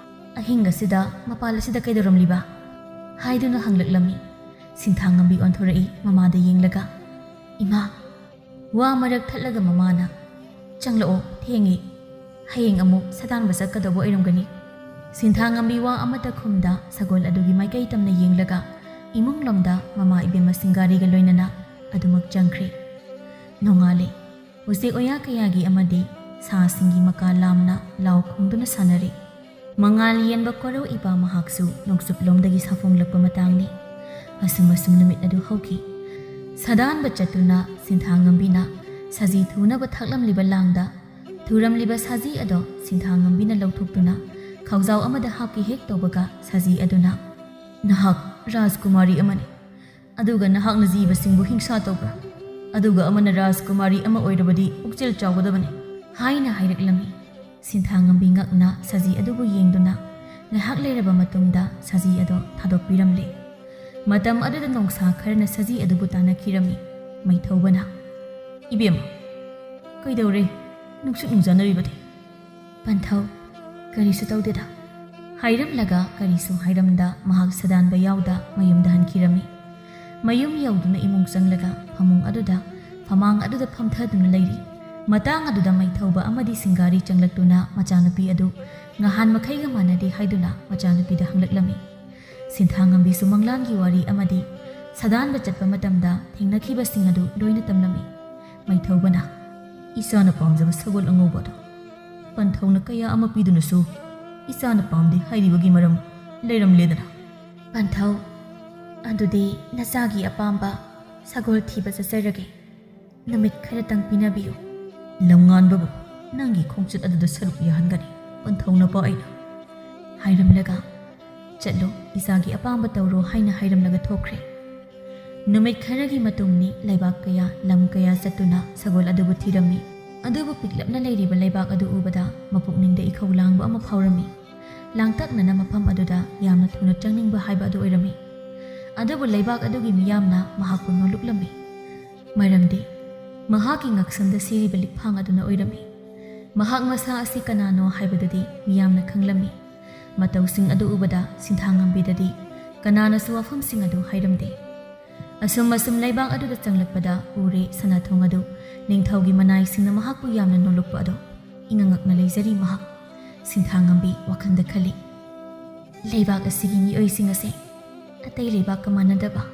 ꯑꯍꯤꯡ ꯑꯁꯤꯗ ꯃꯄꯥꯜ ꯑꯁꯤꯗ ꯀꯩꯗꯧꯔꯝꯂꯤꯕ?" ꯍꯥꯏꯗꯨꯅ ꯍꯪꯂꯛꯂꯝꯃꯤ꯫ ꯁꯤꯟꯊꯥꯉꯝꯕꯤ ꯑꯣꯟꯊꯣꯔꯛꯏ ꯃꯃꯥꯗ ꯌꯦꯡꯂꯒ꯫ "ꯏꯃꯥ!" ꯋꯥ ꯃꯔꯛ ꯊꯠꯂꯒ ꯃꯃꯥꯅ, "ꯆꯪꯂꯛꯑꯣ, ꯊꯦꯡꯉꯦ꯫ ꯍꯌꯦꯡ ꯑꯃꯨꯛ ꯁꯥꯗꯥꯟꯕ ꯆꯠꯀꯗꯧꯕ ꯑꯣꯏꯔꯝꯒꯅꯤ꯫" ꯁꯤꯟꯊꯥꯉꯝꯕꯤ ꯋꯥ ꯑꯃꯠꯇ ꯈꯨꯝꯗ ꯁꯒꯣꯜ ꯑꯗꯨꯒꯤ ꯃꯥꯏꯀꯩ ꯇꯝꯅ ꯌꯦꯡꯂꯒ ꯏꯃꯨꯡꯂꯣꯝꯗ ꯃꯃꯥ ꯏꯕꯦꯝꯃ ꯁꯤꯡꯒꯥꯔꯩꯒ ꯂꯣꯏꯅꯅ ꯑꯗꯨꯃꯛ ꯆꯪꯈ꯭ꯔꯦ꯫ ꯅꯣꯡꯉꯥꯜꯂꯦ꯫ ꯎꯆꯦꯛ ꯋꯥꯌꯥ ꯀꯌꯥꯒꯤ ꯑꯃꯗꯤ ꯁꯥꯁꯤꯡꯒꯤ ꯃꯀꯥ ꯂꯥꯝꯅ ꯂꯥꯎ ꯈꯣꯡꯗꯨꯅ ꯁꯥꯟꯅꯔꯦ꯫ ꯃꯉꯥꯜ ꯌꯦꯟꯕ ꯀꯣꯔꯧ ꯏꯄꯥ ꯃꯍꯥꯛꯁꯨ ꯅꯣꯡꯆꯨꯞꯂꯣꯝꯗꯒꯤ ꯁꯥꯐꯣꯡꯂꯛꯄ ꯃꯇꯥꯡꯅꯤ꯫ ꯑꯁꯨꯝ ꯑꯁꯨꯝ ꯅꯨꯃꯤꯠ ꯑꯗꯨ ꯍꯧꯈꯤ꯫ ꯁꯥꯗꯥꯟꯕ ꯆꯠꯇꯨꯅ ꯁꯤꯟꯊꯥꯉꯝꯕꯤꯅ ꯁꯖꯤ ꯊꯨꯅꯕ ꯊꯥꯛꯂꯝꯂꯤꯕ ꯂꯥꯡꯗ, ꯊꯨꯔꯝꯂꯤꯕ ꯁꯖꯤ ꯑꯗꯣ ꯁꯤꯟꯊꯥꯉꯝꯕꯤꯅ ꯂꯧꯊꯣꯛꯇꯨꯅ ꯈꯥꯎꯖꯥꯎ ꯑꯃꯗ ꯍꯥꯞꯀꯦ ꯍꯦꯛ ꯇꯧꯕꯒ, ꯁꯖꯤ ꯑꯗꯨꯅ, "ꯅꯍꯥꯛ ꯔꯥꯖꯀꯨꯃꯥꯔꯤ ꯑꯃꯅꯤ, ꯑꯗꯨꯒ ꯅꯍꯥꯛꯅ ꯖꯤꯕꯁꯤꯡꯕꯨ ꯍꯤꯡꯁꯥ ꯇꯧꯕ꯭ꯔꯥ? ꯑꯗꯨꯒ ꯑꯃꯅ ꯔꯥꯖꯀꯨꯃꯥꯔꯤ ꯑꯃ ꯑꯣꯏꯔꯕꯗꯤ ꯄꯨꯛꯆꯦꯜ ꯆꯥꯎꯒꯗꯕꯅꯤ," ꯍꯥꯏꯅ ꯍꯥꯏꯔꯛꯂꯝꯃꯤ꯫ ꯁꯤꯟꯊꯥꯉꯝꯕꯤ ꯉꯛꯅ ꯁꯖꯤ ꯑꯗꯨꯕꯨ ꯌꯦꯡꯗꯨꯅ ꯉꯥꯏꯍꯥꯛ ꯂꯩꯔꯕ ꯃꯇꯨꯡꯗ ꯁꯖꯤ ꯑꯗꯣ ꯊꯥꯗꯣꯛꯄꯤꯔꯝꯂꯦ꯫ ꯃꯇꯝ ꯑꯗꯨꯗ ꯅꯣꯡꯁꯥ ꯈꯔꯅ ꯁꯖꯤ ꯑꯗꯨꯕꯨ ꯇꯥꯟꯅꯈꯤꯔꯝꯃꯤ꯫ ꯃꯩꯊꯧꯕꯅ, "ꯏꯕꯦꯝꯃ, ꯀꯩꯗꯧꯔꯦ? ꯅꯨꯡꯁꯨꯛ ꯅꯨꯡꯖꯥꯅꯔꯤꯕꯗꯤ?" ꯄꯟꯊꯧ, "ꯀꯔꯤꯁꯨ ꯇꯧꯗꯦꯗ," ꯍꯥꯏꯔꯝꯂꯒ ꯀꯔꯤꯁꯨ ꯍꯥꯏꯔꯝꯗ ꯃꯍꯥꯛ ꯁꯗꯥꯟꯕ ꯌꯥꯎꯗ ꯃꯌꯨꯝꯗ ꯍꯟꯈꯤꯔꯝꯃꯤ꯫ ꯃꯌꯨꯝ ꯌꯧꯗꯨꯅ ꯏꯃꯨꯡ ꯆꯪꯂꯒ ꯐꯃꯨꯡ ꯑꯗꯨꯗ, ꯐꯃꯥꯡ ꯑꯗꯨꯗ ꯐꯝꯊꯗꯨꯅ ꯂꯩꯔꯤ꯫ ꯃꯇꯥꯡ ꯑꯗꯨꯗ ꯃꯩꯊꯧꯕ ꯑꯃꯗꯤ ꯁꯤꯡꯒꯥꯔꯤ ꯆꯪꯂꯛꯇꯨꯅ ꯃꯆꯥꯅꯨꯄꯤ ꯑꯗꯨ ꯉꯍꯥꯟ ꯃꯈꯩꯒ ꯃꯥꯟꯅꯗꯦ ꯍꯥꯏꯗꯨꯅ ꯃꯆꯥꯅꯨꯄꯤꯗ ꯍꯪꯂꯛꯂꯝꯃꯤ꯫ ꯁꯤꯟꯊꯥꯉꯝꯕꯤꯁꯨ ꯃꯪꯂꯥꯟꯒꯤ ꯋꯥꯔꯤ ꯑꯃꯗꯤ ꯁꯗꯥꯟꯕ ꯆꯠꯄ ꯃꯇꯝꯗ ꯊꯦꯡꯅꯈꯤꯕꯁꯤꯡ ꯑꯗꯨ ꯂꯣꯏꯅ ꯇꯝꯂꯝꯃꯤ꯫ ꯃꯩꯊꯧꯕꯅ, "ꯏꯆꯥꯅ ꯄꯥꯝꯖꯕ ꯁꯒꯣꯜ ꯑꯉꯧꯕ ꯑꯗꯣ ꯄꯟꯊꯧꯅ ꯀꯌꯥ ꯑꯃ ꯄꯤꯗꯨꯅꯁꯨ ꯏꯆꯥꯅ ꯄꯥꯝꯗꯦ ꯍꯥꯏꯔꯤꯕꯒꯤ ꯃꯔꯝ ꯂꯩꯔꯝꯂꯦꯗꯅ?" ꯄꯟꯊꯧ, "ꯑꯗꯨꯗꯤ ꯅꯆꯥꯒꯤ ꯑꯄꯥꯝꯕ ꯁꯒꯣꯜ ꯊꯤꯕ ꯆꯠꯆꯔꯒꯦ꯫ ꯅꯨꯃꯤꯠ ꯈꯔꯇꯪ ꯄꯤꯅꯕꯤꯌꯨ꯫ ꯂꯝꯉꯥꯟꯕꯕꯨ ꯅꯪꯒꯤ ꯈꯣꯡꯆꯠ ꯑꯗꯨꯗ ꯁꯔꯨꯛ ꯌꯥꯍꯟꯒꯅꯤ, ꯄꯟꯊꯧꯅꯄꯥ ꯑꯩꯅ," ꯍꯥꯏꯔꯝꯂꯒ, "ꯆꯠꯂꯣ, ꯏꯆꯥꯒꯤ ꯑꯄꯥꯝꯕ ꯇꯧꯔꯣ," ꯍꯥꯏꯅ ꯍꯥꯏꯔꯝꯂꯒ ꯊꯣꯛꯈ꯭ꯔꯦ꯫ ꯅꯨꯃꯤꯠ ꯈꯔꯒꯤ ꯃꯇꯨꯡꯅꯤ, ꯂꯩꯕꯥꯛ ꯀꯌꯥ, ꯂꯝ ꯀꯌꯥ ꯆꯠꯇꯨꯅ ꯁꯒꯣꯜ ꯑꯗꯨꯕꯨ ꯊꯤꯔꯝꯃꯤ꯫ ꯑꯗꯨꯕꯨ ꯄꯤꯛꯂꯞꯅ ꯂꯩꯔꯤꯕ ꯂꯩꯕꯥꯛ ꯑꯗꯨ ꯎꯕꯗ ꯃꯄꯨꯛꯅꯤꯡꯗ ꯏꯈꯧ ꯂꯥꯡꯕ ꯑꯃ ꯐꯥꯎꯔꯝꯃꯤ꯫ ꯂꯥꯡꯇꯛꯅꯅ ꯃꯐꯝ ꯑꯗꯨꯗ ꯌꯥꯝꯅ ꯊꯨꯅ ꯆꯪꯅꯤꯡꯕ ꯍꯥꯏꯕ ꯑꯗꯨ ꯑꯣꯏꯔꯝꯃꯤ꯫ ꯑꯗꯨꯕꯨ ꯂꯩꯕꯥꯛ ꯑꯗꯨꯒꯤ ꯃꯤꯌꯥꯝꯅ ꯃꯍꯥꯛꯄꯨ ꯅꯣꯜꯂꯨꯛꯂꯝꯃꯤ꯫ ꯃꯔꯝꯗꯤ ꯃꯍꯥꯛꯀꯤ ꯉꯛꯁꯝꯗ ꯁꯤꯔꯤꯕ ꯂꯤꯛꯐꯥꯡ ꯑꯗꯨꯅ ꯑꯣꯏꯔꯝꯃꯤ꯫ ꯃꯍꯥꯛ ꯃꯁꯥ ꯑꯁꯤ ꯀꯅꯥꯅꯣ ꯍꯥꯏꯕꯗꯨꯗꯤ ꯃꯤꯌꯥꯝꯅ ꯈꯪꯂꯝꯃꯤ꯫ ꯃꯇꯧꯁꯤꯡ ꯑꯗꯨ ꯎꯕꯗ ꯁꯤꯟꯊꯥꯉꯝꯕꯤꯗꯗꯤ ꯀꯅꯥꯅꯁꯨ ꯋꯥꯐꯝꯁꯤꯡ ꯑꯗꯨ ꯍꯥꯏꯔꯝꯗꯦ꯫ ꯑꯁꯨꯝ ꯑꯁꯨꯝ ꯂꯩꯕꯥꯛ ꯑꯗꯨꯗ ꯆꯪꯂꯛꯄꯗ ꯎꯔꯦ ꯁꯅꯥꯊꯣꯡ ꯑꯗꯨ꯫ ꯅꯤꯡꯊꯧꯒꯤ ꯃꯅꯥꯏꯁꯤꯡꯅ ꯃꯍꯥꯛꯄꯨ ꯌꯥꯝꯅ ꯅꯣꯜꯂꯨꯛꯄ ꯑꯗꯣ ꯏꯉꯛ ꯉꯛꯅ ꯂꯩꯖꯔꯤ ꯃꯍꯥꯛ꯫ ꯁꯤꯟꯊꯥꯉꯝꯕꯤ ꯋꯥꯈꯜꯗ ꯈꯜꯂꯤ, "ꯂꯩꯕꯥꯛ ꯑꯁꯤꯒꯤ ꯃꯤꯑꯣꯏꯁꯤꯡ ꯑꯁꯦ ꯑꯇꯩ ꯂꯩꯕꯥꯛꯀ ꯃꯥꯟꯅꯗꯕ,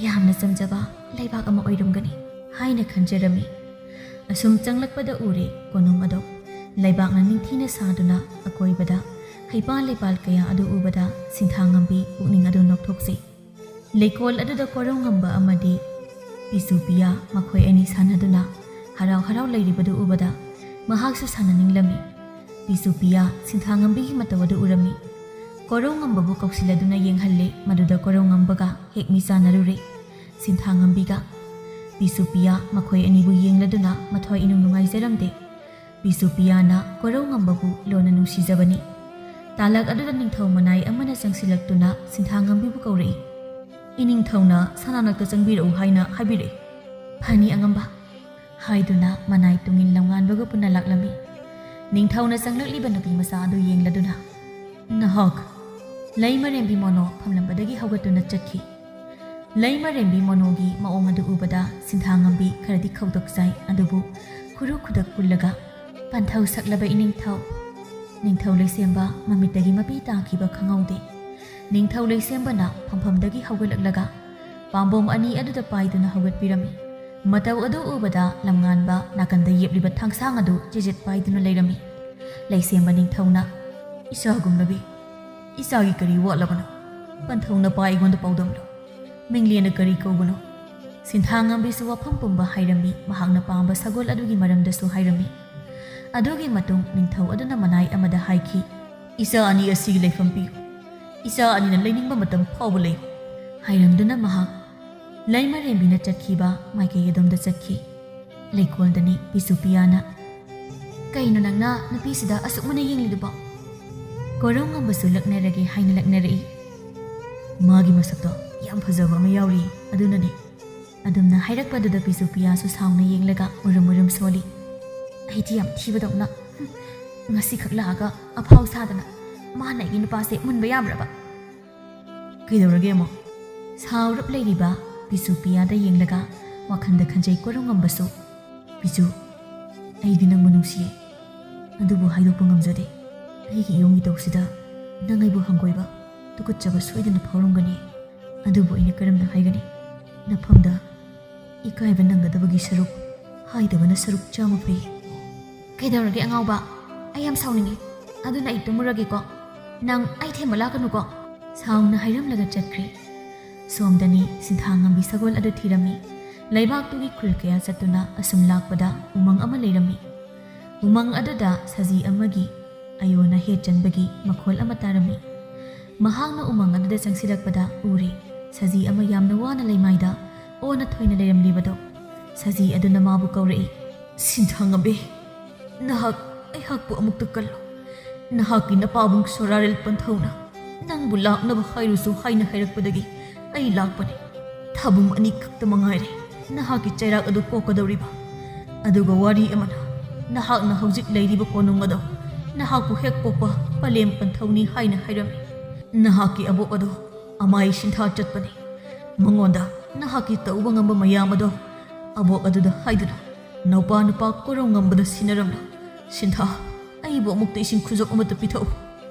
ꯌꯥꯝꯅ ꯆꯝꯖꯕ ꯂꯩꯕꯥꯛ ꯑꯃ ꯑꯣꯏꯔꯝꯒꯅꯤ" ꯍꯥꯏꯅ ꯈꯟꯖꯔꯝꯃꯤ꯫ ꯑꯁꯨꯝ ꯆꯪꯂꯛꯄꯗ ꯎꯔꯦ ꯀꯣꯅꯨꯡ ꯑꯗꯣ ꯂꯩꯕꯥꯛꯅ ꯅꯤꯡꯊꯤꯅ ꯁꯥꯗꯨꯅ ꯑꯀꯣꯏꯕꯗ ꯍꯩꯄꯥꯜ ꯂꯩꯄꯥꯜ ꯀꯌꯥ ꯑꯗꯨ ꯎꯕꯗ ꯁꯤꯟꯊꯥꯉꯝꯕꯤ ꯄꯨꯛꯅꯤꯡ ꯑꯗꯨ ꯅꯣꯛꯊꯣꯛꯆꯩ꯫ ꯂꯩꯀꯣꯜ ꯑꯗꯨꯗ ꯀꯣꯔꯧꯉꯝꯕ ꯑꯃꯗꯤ ꯄꯤꯁꯨ ꯄꯤꯌꯥ ꯃꯈꯣꯏ ꯑꯅꯤ ꯁꯥꯟꯅꯗꯨꯅ ꯍꯔꯥꯎ ꯍꯔꯥꯎ ꯂꯩꯔꯤꯕꯗꯨ ꯎꯕꯗ ꯃꯍꯥꯛꯁꯨ ꯁꯥꯟꯅꯅꯤꯡꯂꯝꯃꯤ꯫ ꯄꯤꯁꯨ ꯄꯤꯌꯥ ꯁꯤꯟꯊꯥꯉꯝꯕꯤꯒꯤ ꯃꯇꯧ ꯑꯗꯨ ꯎꯔꯝꯃꯤ꯫ ꯀꯣꯔꯧꯉꯝꯕꯕꯨ ꯀꯧꯁꯤꯜꯂꯗꯨꯅ ꯌꯦꯡꯍꯜꯂꯦ꯫ ꯃꯗꯨꯗ ꯀꯣꯔꯧꯉꯝꯕꯒ ꯍꯦꯛ ꯃꯤꯆꯥꯟꯅꯔꯨꯔꯦ꯫ ꯁꯤꯟꯊꯥꯉꯝꯕꯤꯒ ꯄꯤꯁꯨ ꯄꯤꯌꯥ ꯃꯈꯣꯏ ꯑꯅꯤꯕꯨ ꯌꯦꯡꯂꯗꯨꯅ ꯃꯊ꯭ꯋꯥꯏ ꯏꯅꯨꯡ ꯅꯨꯡꯉꯥꯏꯖꯔꯝꯗꯦ꯫ ꯄꯤꯁꯨ ꯄꯤꯌꯥꯅ ꯀꯣꯔꯧꯉꯝꯕꯕꯨ ꯂꯣꯟꯅ ꯅꯨꯡꯁꯤꯖꯕꯅꯤ꯫ ꯇꯥꯂꯛ ꯑꯗꯨꯗ ꯅꯤꯡꯊꯧ ꯃꯅꯥꯏ ꯑꯃꯅ ꯆꯪꯁꯤꯜꯂꯛꯇꯨꯅ ꯁꯤꯟꯊꯥꯉꯝꯕꯤꯕꯨ ꯀꯧꯔꯛꯏ꯫ "ꯏꯅꯤꯡꯊꯧꯅ ꯁꯅꯥꯅꯛꯇ ꯆꯪꯕꯤꯔꯛꯎ ꯍꯥꯏꯅ ꯍꯥꯏꯕꯤꯔꯛꯏ꯫ ꯐꯅꯤ ꯑꯉꯝꯕ," ꯍꯥꯏꯗꯨꯅ ꯃꯅꯥꯏ ꯇꯨꯡꯏꯟ ꯂꯝꯉꯥꯟꯕꯒ ꯄꯨꯟꯅ ꯂꯥꯛꯂꯝꯃꯤ꯫ ꯅꯤꯡꯊꯧꯅ ꯆꯪꯂꯛꯂꯤꯕ ꯅꯨꯄꯤ ꯃꯆꯥ ꯑꯗꯨ ꯌꯦꯡꯂꯗꯨꯅ, "ꯅꯍꯥꯛ?" ꯂꯩꯃꯔꯦꯝꯕꯤ ꯃꯣꯅꯣ ꯐꯝꯂꯝꯕꯗꯒꯤ ꯍꯧꯒꯠꯇꯨꯅ ꯆꯠꯈꯤ꯫ ꯂꯩꯃꯔꯦꯝꯕꯤ ꯃꯣꯅꯣꯒꯤ ꯃꯑꯣꯡ ꯑꯗꯨ ꯎꯕꯗ ꯁꯤꯟꯊꯥꯉꯝꯕꯤ ꯈꯔꯗꯤ ꯈꯧꯇꯛ ꯆꯥꯏ, ꯑꯗꯨꯕꯨ ꯈꯨꯔꯨ ꯈꯨꯗꯛ ꯄꯨꯜꯂꯒ, "ꯄꯟꯊꯧ ꯁꯛꯂꯕ ꯏꯅꯤꯡꯊꯧ!" ꯅꯤꯡꯊꯧ ꯂꯩꯁꯦꯝꯕ ꯃꯃꯤꯠꯇꯒꯤ ꯃꯄꯤ ꯇꯥꯈꯤꯕ ꯈꯪꯍꯧꯗꯦ꯫ ꯅꯤꯡꯊꯧ ꯂꯩꯁꯦꯝꯕꯅ ꯐꯝꯐꯝꯗꯒꯤ ꯍꯧꯒꯠꯂꯛꯂꯒ ꯄꯥꯝꯕꯣꯝ ꯑꯅꯤ ꯑꯗꯨꯗ ꯄꯥꯏꯗꯨꯅ ꯍꯧꯒꯠꯄꯤꯔꯝꯃꯤ꯫ ꯃꯇꯧ ꯑꯗꯨ ꯎꯕꯗ ꯂꯝꯉꯥꯟꯕ ꯅꯥꯀꯟꯗ ꯌꯦꯞꯂꯤꯕ ꯊꯥꯡꯁꯥꯡ ꯑꯗꯨ ꯆꯤꯖꯤꯠ ꯄꯥꯏꯗꯨꯅ ꯂꯩꯔꯝꯃꯤ꯫ ꯂꯩꯁꯦꯝꯕ ꯅꯤꯡꯊꯧꯅ, "ꯏꯆꯥꯒꯨꯝꯂꯕꯤ, ꯏꯆꯥꯒꯤ ꯀꯔꯤ ꯋꯥꯠꯂꯕꯅꯣ? ꯄꯟꯊꯧꯅ ꯄꯥ ꯑꯩꯉꯣꯟꯗ ꯄꯥꯎꯗꯝꯂꯣ? ꯃꯤꯡꯂꯦꯟꯅ ꯀꯔꯤ ꯀꯧꯕꯅꯣ?" ꯁꯤꯟꯊꯥꯉꯝꯕꯤꯁꯨ ꯋꯥꯐꯝ ꯄꯨꯝꯕ ꯍꯥꯏꯔꯝꯃꯤ꯫ ꯃꯍꯥꯛꯅ ꯄꯥꯝꯕ ꯁꯒꯣꯜ ꯑꯗꯨꯒꯤ ꯃꯔꯝꯗꯁꯨ ꯍꯥꯏꯔꯝꯃꯤ꯫ ꯑꯗꯨꯒꯤ ꯃꯇꯨꯡ ꯅꯤꯡꯊꯧ ꯑꯗꯨꯅ ꯃꯅꯥꯏ ꯑꯃꯗ ꯍꯥꯏꯈꯤ, "ꯏꯆꯥ ꯑꯅꯤ ꯑꯁꯤꯒꯤ ꯂꯩꯐꯝ ꯄꯤꯌꯨ꯫ ꯏꯆꯥ ꯑꯅꯤꯅ ꯂꯩꯅꯤꯡꯕ ꯃꯇꯝ ꯐꯥꯎꯕ ꯂꯩꯌꯨ," ꯍꯥꯏꯔꯝꯗꯨꯅ ꯃꯍꯥꯛ ꯂꯩꯃꯔꯦꯝꯕꯤꯅ ꯆꯠꯈꯤꯕ ꯃꯥꯏꯀꯩ ꯑꯗꯣꯝꯗ ꯆꯠꯈꯤ꯫ ꯂꯩꯀꯣꯜꯗꯅꯤ ꯄꯤꯁꯨ ꯄꯤꯌꯥꯅ, "ꯀꯩꯅꯣ ꯅꯪꯅ ꯅꯨꯄꯤꯁꯤꯗ ꯑꯁꯨꯛ ꯃꯨꯟꯅ ꯌꯦꯡꯂꯤꯗꯨꯕꯣ?" ꯀꯣꯔꯧꯉꯝꯕꯁꯨ ꯂꯛꯅꯔꯒꯦ ꯍꯥꯏꯅ ꯂꯛꯅꯔꯛꯏ꯫ "ꯃꯥꯒꯤ ꯃꯁꯛꯇꯣ ꯌꯥꯝ ꯐꯖꯕ ꯑꯃ ꯌꯥꯎꯔꯤ, ꯑꯗꯨꯅꯅꯦ꯫" ꯑꯗꯨꯝꯅ ꯍꯥꯏꯔꯛꯄꯗꯨꯗ ꯄꯤꯁꯨ ꯄꯤꯌꯥꯁꯨ ꯁꯥꯎꯅ ꯌꯦꯡꯂꯒ ꯃꯨꯔꯨꯝ ꯃꯨꯔꯨꯝ ꯁꯣꯜꯂꯤ꯫ "ꯑꯩꯗꯤ ꯌꯥꯝ ꯊꯤꯕꯗꯧꯅ, ꯍꯨꯝ, ꯉꯁꯤꯈꯛ ꯂꯥꯛꯑꯒ ꯑꯐꯥꯎ ꯁꯥꯗꯅ ꯃꯥꯅ ꯑꯩꯒꯤ ꯅꯨꯄꯥꯁꯦ ꯃꯨꯟꯕ ꯌꯥꯕ꯭ꯔꯕ?" "ꯀꯩꯗꯧꯔꯒꯦ ꯑꯃꯨꯛ?" ꯁꯥꯎꯔꯞ ꯂꯩꯔꯤꯕ ꯄꯤꯁꯨ ꯄꯤꯌꯥꯗ ꯌꯦꯡꯂꯒ ꯋꯥꯈꯜꯗ ꯈꯟꯖꯩ ꯀꯣꯔꯧꯉꯝꯕꯁꯨ꯫ "ꯄꯤꯁꯨ, ꯑꯩꯗꯤ ꯅꯪꯕꯨ ꯅꯨꯡꯁꯤꯌꯦ, ꯑꯗꯨꯕꯨ ꯍꯥꯏꯗꯣꯛꯄ ꯉꯝꯖꯗꯦ꯫ ꯑꯩꯒꯤ ꯏꯌꯣꯡ ꯏꯇꯧꯁꯤꯗ ꯅꯪ ꯑꯩꯕꯨ ꯍꯪꯒꯣꯏꯕ, ꯇꯨꯀꯠꯆꯕ ꯁꯣꯏꯗꯅ ꯐꯥꯎꯔꯝꯒꯅꯤ꯫ ꯑꯗꯨꯕꯨ ꯑꯩꯅ ꯀꯔꯝꯅ ꯍꯥꯏꯒꯅꯤ? ꯅꯐꯝꯗ ꯏꯀꯥꯏꯕ ꯅꯪꯒꯗꯕꯒꯤ ꯁꯔꯨꯛ ꯍꯥꯏꯗꯕꯅ ꯁꯔꯨꯛ ꯆꯥꯝꯃ ꯐꯩ꯫" "ꯀꯩꯗꯧꯔꯒꯦ ꯑꯉꯥꯎꯕ? ꯑꯩ ꯌꯥꯝ ꯁꯥꯎꯅꯤꯡꯉꯤ꯫ ꯑꯗꯨꯅ ꯑꯩ ꯇꯨꯝꯃꯨꯔꯒꯦꯀꯣ꯫ ꯅꯪ ꯑꯩ ꯊꯦꯝꯕ ꯂꯥꯛꯀꯅꯨꯀꯣ꯫" ꯁꯥꯎꯅ ꯍꯥꯏꯔꯝꯂꯒ ꯆꯠꯈ꯭ꯔꯦ꯫ ꯁꯣꯝꯗꯅꯤ ꯁꯤꯟꯊꯥꯉꯝꯕꯤ ꯁꯒꯣꯜ ꯑꯗꯨ ꯊꯤꯔꯝꯃꯤ꯫ ꯂꯩꯕꯥꯛꯇꯨꯒꯤ ꯈꯨꯜ ꯀꯌꯥ ꯆꯠꯇꯨꯅ ꯑꯁꯨꯝ ꯂꯥꯛꯄꯗ ꯎꯃꯪ ꯑꯃ ꯂꯩꯔꯝꯃꯤ꯫ ꯎꯃꯪ ꯑꯗꯨꯗ ꯁꯖꯤ ꯑꯃꯒꯤ ꯑꯌꯣꯟ ꯑꯍꯦꯠ ꯆꯟꯕꯒꯤ ꯃꯈꯣꯜ ꯑꯃ ꯇꯥꯔꯝꯃꯤ꯫ ꯃꯍꯥꯛꯅ ꯎꯃꯪ ꯑꯗꯨꯗ ꯆꯪꯁꯤꯜꯂꯛꯄꯗ ꯎꯔꯦ, ꯁꯖꯤ ꯑꯃ ꯌꯥꯝꯅ ꯋꯥꯅ ꯂꯩꯃꯥꯏꯗ ꯑꯣꯟꯅ ꯊꯣꯏꯅ ꯂꯩꯔꯝꯂꯤꯕꯗꯣ꯫ ꯁꯖꯤ ꯑꯗꯨꯅ ꯃꯥꯕꯨ ꯀꯧꯔꯛꯏ, "ꯁꯤꯟꯊꯥꯉꯝꯕꯤ, ꯅꯍꯥꯛ ꯑꯩꯍꯥꯛꯄꯨ ꯑꯃꯨꯛꯇ ꯀꯜꯂꯨ꯫ ꯅꯍꯥꯛꯀꯤ ꯅꯄꯥꯕꯨꯡ ꯁꯣꯔꯥꯔꯦꯜ ꯄꯟꯊꯧꯅ ꯅꯪꯕꯨ ꯂꯥꯛꯅꯕ ꯍꯥꯏꯔꯨꯁꯨ ꯍꯥꯏꯅ ꯍꯥꯏꯔꯛꯄꯗꯒꯤ ꯑꯩ ꯂꯥꯛꯄꯅꯤ꯫ ꯊꯥꯕꯨꯝ ꯑꯅꯤꯈꯛꯇ ꯃꯉꯥꯏꯔꯦ ꯅꯍꯥꯛꯀꯤ ꯆꯩꯔꯥꯛ ꯑꯗꯨ ꯀꯣꯛꯀꯗꯧꯔꯤꯕ꯫ ꯑꯗꯨꯒ ꯋꯥꯔꯤ ꯑꯃꯅ, ꯅꯍꯥꯛꯅ ꯍꯧꯖꯤꯛ ꯂꯩꯔꯤꯕ ꯀꯣꯅꯨꯡ ꯑꯗꯣ ꯅꯍꯥꯛꯄꯨ ꯍꯦꯛ ꯄꯣꯛꯄ ꯄꯂꯦꯝ ꯄꯟꯊꯧꯅꯤ ꯍꯥꯏꯅ ꯍꯥꯏꯔꯝꯃꯤ꯫ ꯅꯍꯥꯛꯀꯤ ꯑꯕꯣꯛ ꯑꯗꯣ ꯑꯃꯥꯏ ꯁꯤꯟꯊꯥ ꯆꯠꯄꯅꯤ꯫ ꯃꯉꯣꯟꯗ ꯅꯍꯥꯛꯀꯤ ꯇꯧꯕ ꯉꯝꯕ ꯃꯌꯥꯝ ꯑꯗꯣ ꯑꯕꯣꯛ ꯑꯗꯨꯗ ꯍꯥꯏꯗꯨꯅ ꯅꯧꯄꯥ ꯅꯨꯄꯥ ꯀꯣꯔꯧ ꯉꯝꯕꯗ ꯁꯤꯟꯅꯔꯝꯂꯣ꯫ ꯁꯤꯟꯊꯥ, ꯑꯩꯕꯨ ꯑꯃꯨꯛꯇ ꯏꯁꯤꯡ ꯈꯨꯖꯞ ꯑꯃꯠꯇ ꯄꯤꯊꯛꯎ꯫"